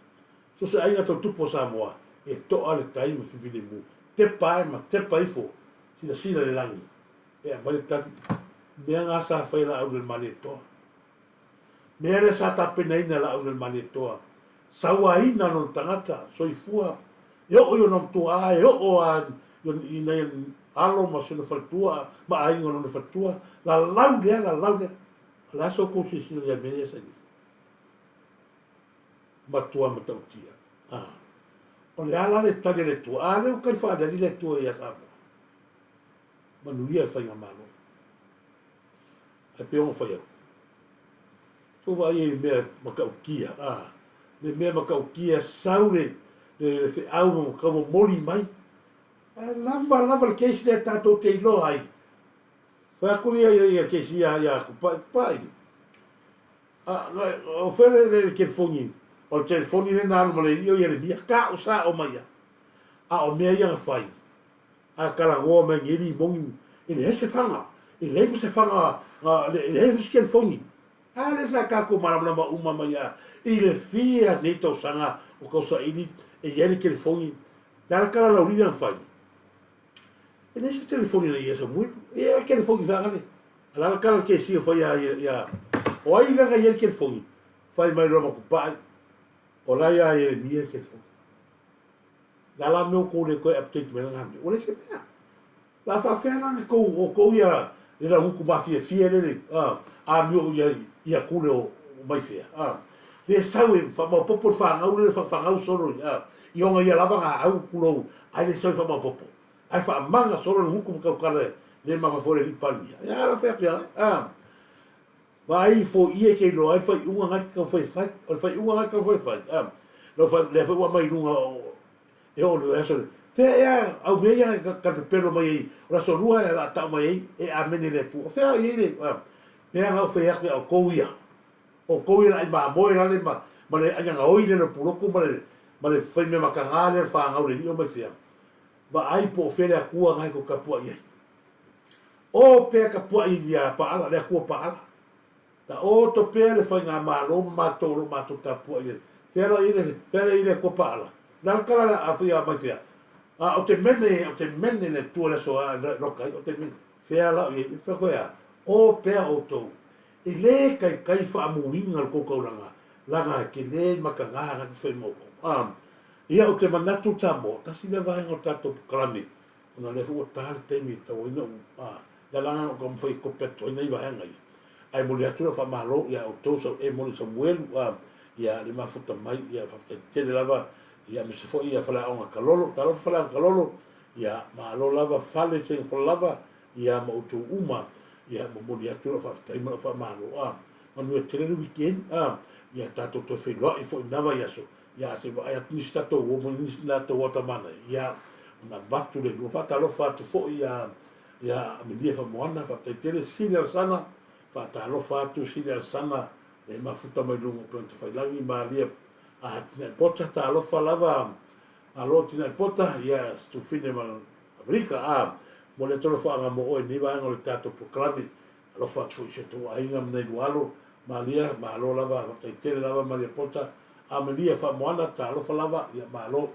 So se aiga tau tupu o Samoa, e toa le tai ma fifilemu, tepa ae ma tepa ifo, silasila i le lagi, e aumai le tali. Mea ga sa fai e Laaulelmalietoa. Mea lea sa tapenaina e Laaulelmalietoa, sauaina lona tagata, soifua, e oo i ona matuaa, e oo a i nai alo ma si ona faletua ma aiga o lona faletua, lalau lea, lalau lea. O le a sa outou silasila ia mea ia sa i ai? Matua matautia. Ah. O le a la le tali a le Atua? A lea ua tali faaleali le Atua ia Samoa. Manuia le faigamalo. Ae pei ona fai atu, tou vaai ai i le mea matautia, ah, le mea matautia sau le, le, le feau ma tau momoli mai. Ae lava lava le case lea tatou te iloa ai Fai atu ia ia ia kesi ia ia Tupai, Tupai, a, o fea le, le, le telefoni, o le telefoni lea na alu ma le alii o Ieremia, tau sao mai ia. A o mea ia na fai, a talanoa mai nei limoni, e leai se faga, e leai ma se faga, e leai foi se telefoni. A lea sa tatou malamalama uma mai lava i le fia nei tausaga o tau saili e i ai le telefoni, le a le tala laulili na fai? E leai se telefoni na ia Samuelu. E telefoni faagale. A la la tala kesi o fai ia ia o ai lea na ia le telefoni. Fai mai loa ma Tupai. O la ia Ieremia le telefoni. La la mea o tou le toe update mai la mea. Ua leai se mea. La faafea la na tou o tou ia le lauutu mafiafia le le amio ia ia kule o mai fea. Le sau e faamaopopo le fanau le faafangau solo i ona ia lava na au pulou Ai le sau faamaopopo, ae faamaga solo le gutu ma tautala le mafaufau i le alii Palemia. Ia ala fai atu ia oe, a. Vaai ifo i e te iloa ai le faaiuga na e te taumafai e fai. O le faaiuga na e te taumafai e fai, a. Lau fai, lea foi ua aumai i luga o, e oo i le vaiaso lea. Fea ea au mea ia na talapepelo mai ai, o le aso lua e tau mai ai, e amene le Atua. O fea o i ai le, a. Mea na ou fai atu ia outou ia. Outou ia le ai mamoe lale ma, ma le aiga gaoi lea le pulotu ma le, ma le fai mea mataga lea le fanau le alii o mai fea. Vaai po o fea le Atua na e tou tapuai ai. O pea tapuai ia Paala, le Atua Paala. Taoto pea le faigamalo ma matou o lo o matou tapuai i le, fea la i le, fea la i le Atua Paala. Le a le tala la a fai a mai fea. A o te mene, o te mene le Atua le aso a loka ai, o te mene. Fea la o i ai, fea koe a, o pea outou. E lē kaikai faamuiga le kou taulaga, laga e telē le mataga na te fai ma outou. A, ia ou te manatu Samoa, tasi lea vaega o le tatou pokalame, ona lea foi ua ta le taimi e tatau ai na ou, a, le alaga na ou taumafai e kope atu ai nai vaega ia. Ae momoli atu lau faamalo ia outou sau Emoli Samuelu, a, ia le mafuta mai, ia faafetai tele lava, ia aemaise foi ia Faleaoga Kalolo, talofa Faleaoga Kalolo, ia malo lava fale Seigafolalava, Ia ma outou uma, ia momoli atu lau faafetai ma lau faamalo, a, manuia tele le weekend, a, ia tatou toe feiloai foi i lena vaiaso, ia se i vaai atu nisi tatou uo ma nisi tatou uo atamana, ia, ona avatu le lua. Faatalofa atu foi ia, ia Amelia Famoana, faafetai tele, Sili Alesana, faatalofa atu Sili Alesana, e mafuta mai luga o Upega Tafailagi, Malia a Tinai Pota, talofa lava, malo Tinai Pota, ia Stufine ma. Amerika a mo le tolofaga mo oe nei vaega o le tatou polokalame. Alofa atu foi i si o tou aiga ma nai lua alo, Malia, malo lava, faafetai tele lava Malia Pota, Amelia Faamoana, talofa lava, ia malo.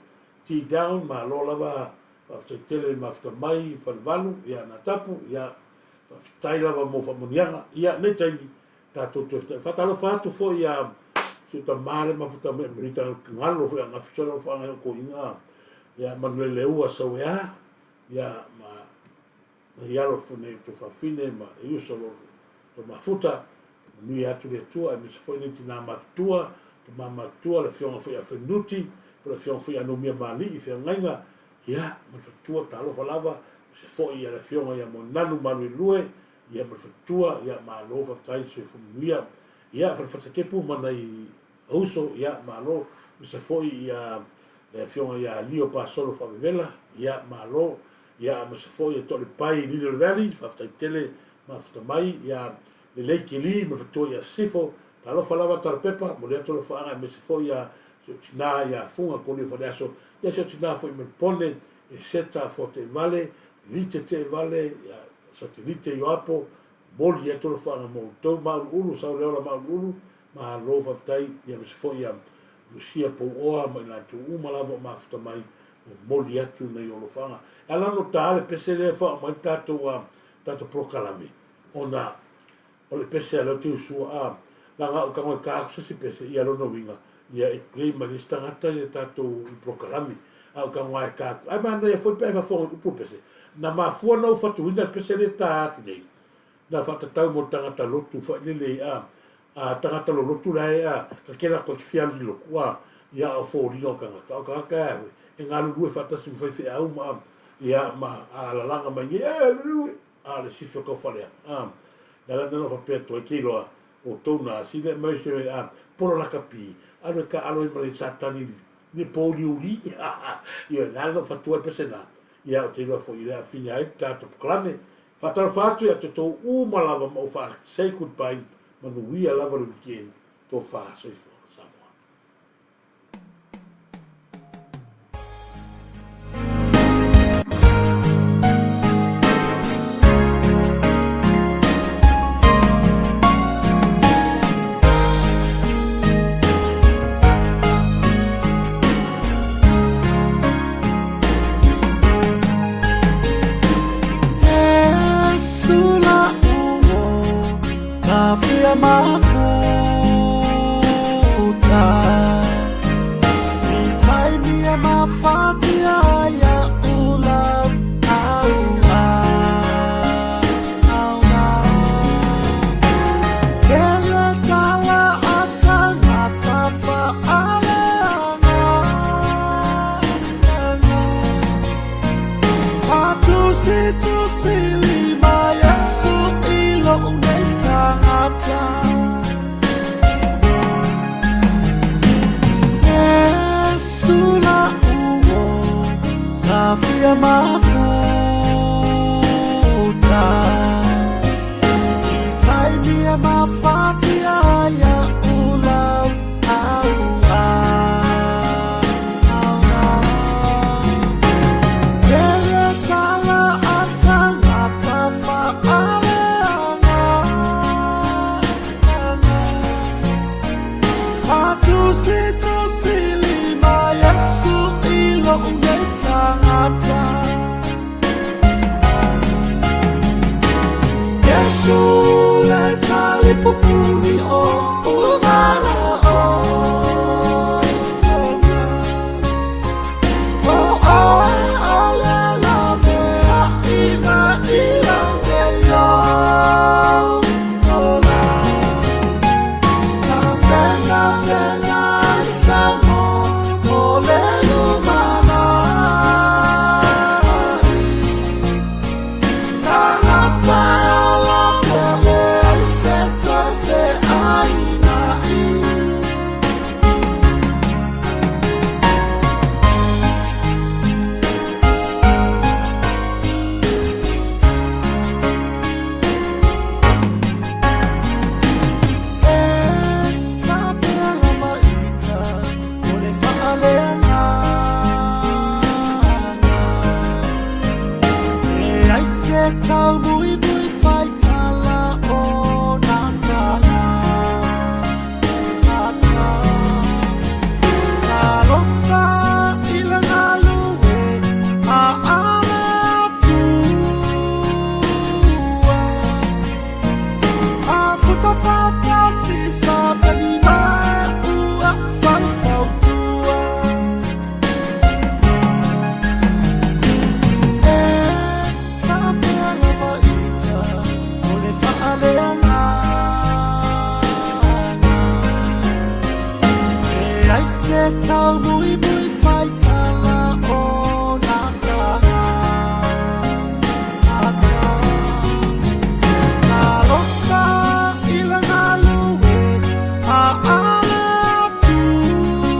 T Down, malo lava, faafetai tele mafuta mai Falevalu, ia Natapu, ia faafetai lava mo faamanuiaga. Ia nei taimi tatou toe fetaui. Faatalofa atu foi ia si o tama le mafuta mai Amerika, galo foi angafi solo faga i o inga, ia Manuleleua Sauea, ia ma Nei alo foi nei o fafine ma le uso lo to mafuta, manuia atu le Atua, aemaise foi nei tina matutua, tama matutua, le afioga foi ia Fenunuti, po le afioga foi ia Numia Maali'i Feagaiga, ia, ma le faletua, talofa lava, aemaise foi ia le afioga ia Moananu Maluelue, ia ma le faletua, ia, malo faafetai, soifua manuia, ia, Falefatakepu ma nai uso, ia, malo, aemaise foi ia le afioga ia Lio Pasolo Faavevela, ia, malo. Ia aemaise foi e Toalepai i Lily of the Valley, faafetai tele mafuta mai, ia Lelei Keli ma le faletua ia Sifo, talofa lava Tarapepa, momoli atu alofaaga aemaise foi ia si ou tina ia Fuga Kolia Faleaso, ia si ou tina foi Melpone, Eseta Foteivale, Lite Teevale, ia Satelite Ioapo, momoli atu alofaaga mo outou, Mauluulu Sauleola Mauluulu, malo faafetai, ia aemaise foi ia Lucia Pouoa ma i latou uma lava o mafuta mai, momoli atu nai alofaga. E ala ona ta le pese lea e faauma ai le tatou a tatou polokalame, ona o le pese a lea ou te usua a, leaga ou tago e ta atu se isi pese, ia lona uiga, ia e play mai le isi tagata ia tatou i polokalame, a ou tago lava e ta atu. Ae manaia foi pe a e faafofoga i upu o le pese. Na mafua ona ou fatuina le pese lea e ta atu nei, na faatatau mo le tagata lotu failele a a tagata lolotu la e a ka kela koe ki fia alu i lotu a ia o foliga o tagata o tagata e a e galulue faatasi ma faifeau ma a ia ma a lalaga mai nei e lulu a le sifi o kau fale a na la na faapea atu ai ke iloa outou na sile mai se a polo lakapi alu e ka alo ai ma le satani ni pōuliuli ia na la fatua ai pese na ia o te iloa foi i le afine ai tatou polokalame. Faatalofa atu ia te outou uma lava ma ou faa say goodbye manuia lava le weekend tofa soifua Samoa. tau muimui faitala o nā taga ata. Talofa i le galue a ale Atua. A futa faatasi sa tagi ma ua faufautua. E faapea lava ita o le faaleagaga. E ai se tau muimui faitala o nā taga ata. Talofa i le galue a ale Atua.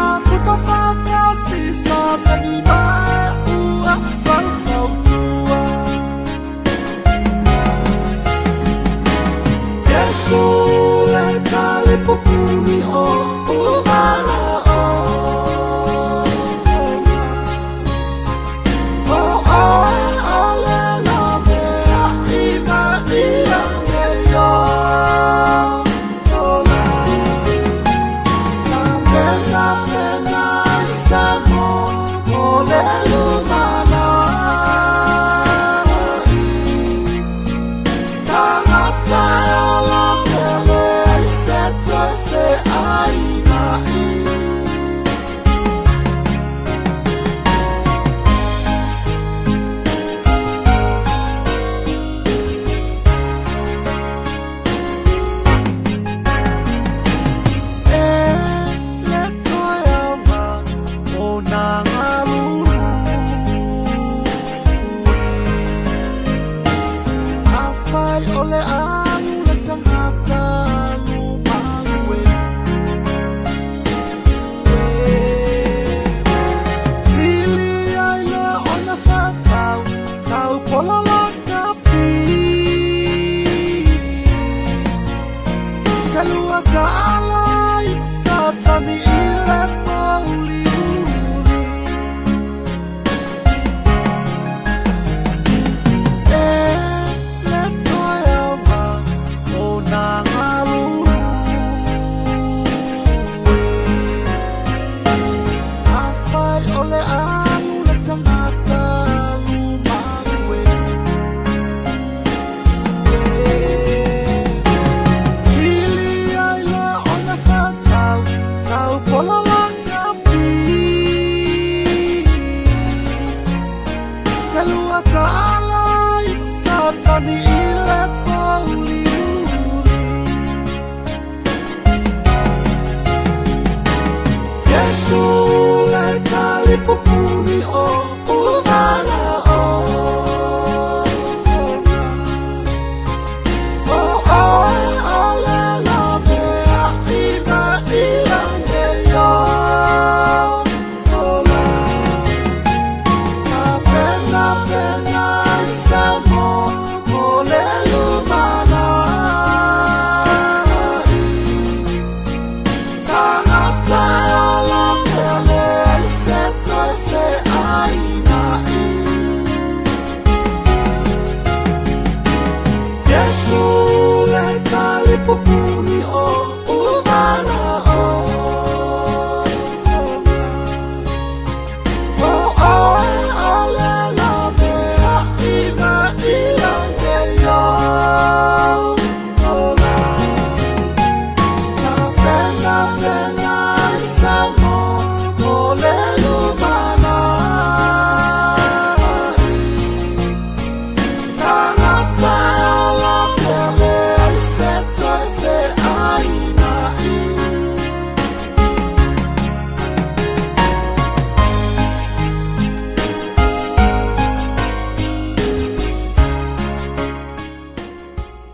A futa faatasi sa tagi ma ua faufautua. Iesu le talipupuni o umala o. O oe o le lavea i na ila me yo ola. Na pena pena sa mo o le lumana. Tagata e ola pele ai se toe feaina i. E le toe auga o nā galulu. Afai o le alu le tagata alu malu e. Sili ai le ona fatau tau pola la kapi. Te lua ta'ala i satani i le mauliuli. E le toe auga o nā galulu. Afai o le alu le tagata alu malu e. Sili ai le ona fatau tau pola la kapi. Te lua ta'ala i satani i le mauliuli. Iesu le talipupuni o umala o. O oe o le lavea i na ila me yo ola. Na pena pena sa mo o le lumana. Tagata e ola pele ai se toe feaina i. Iesu le talipupuni.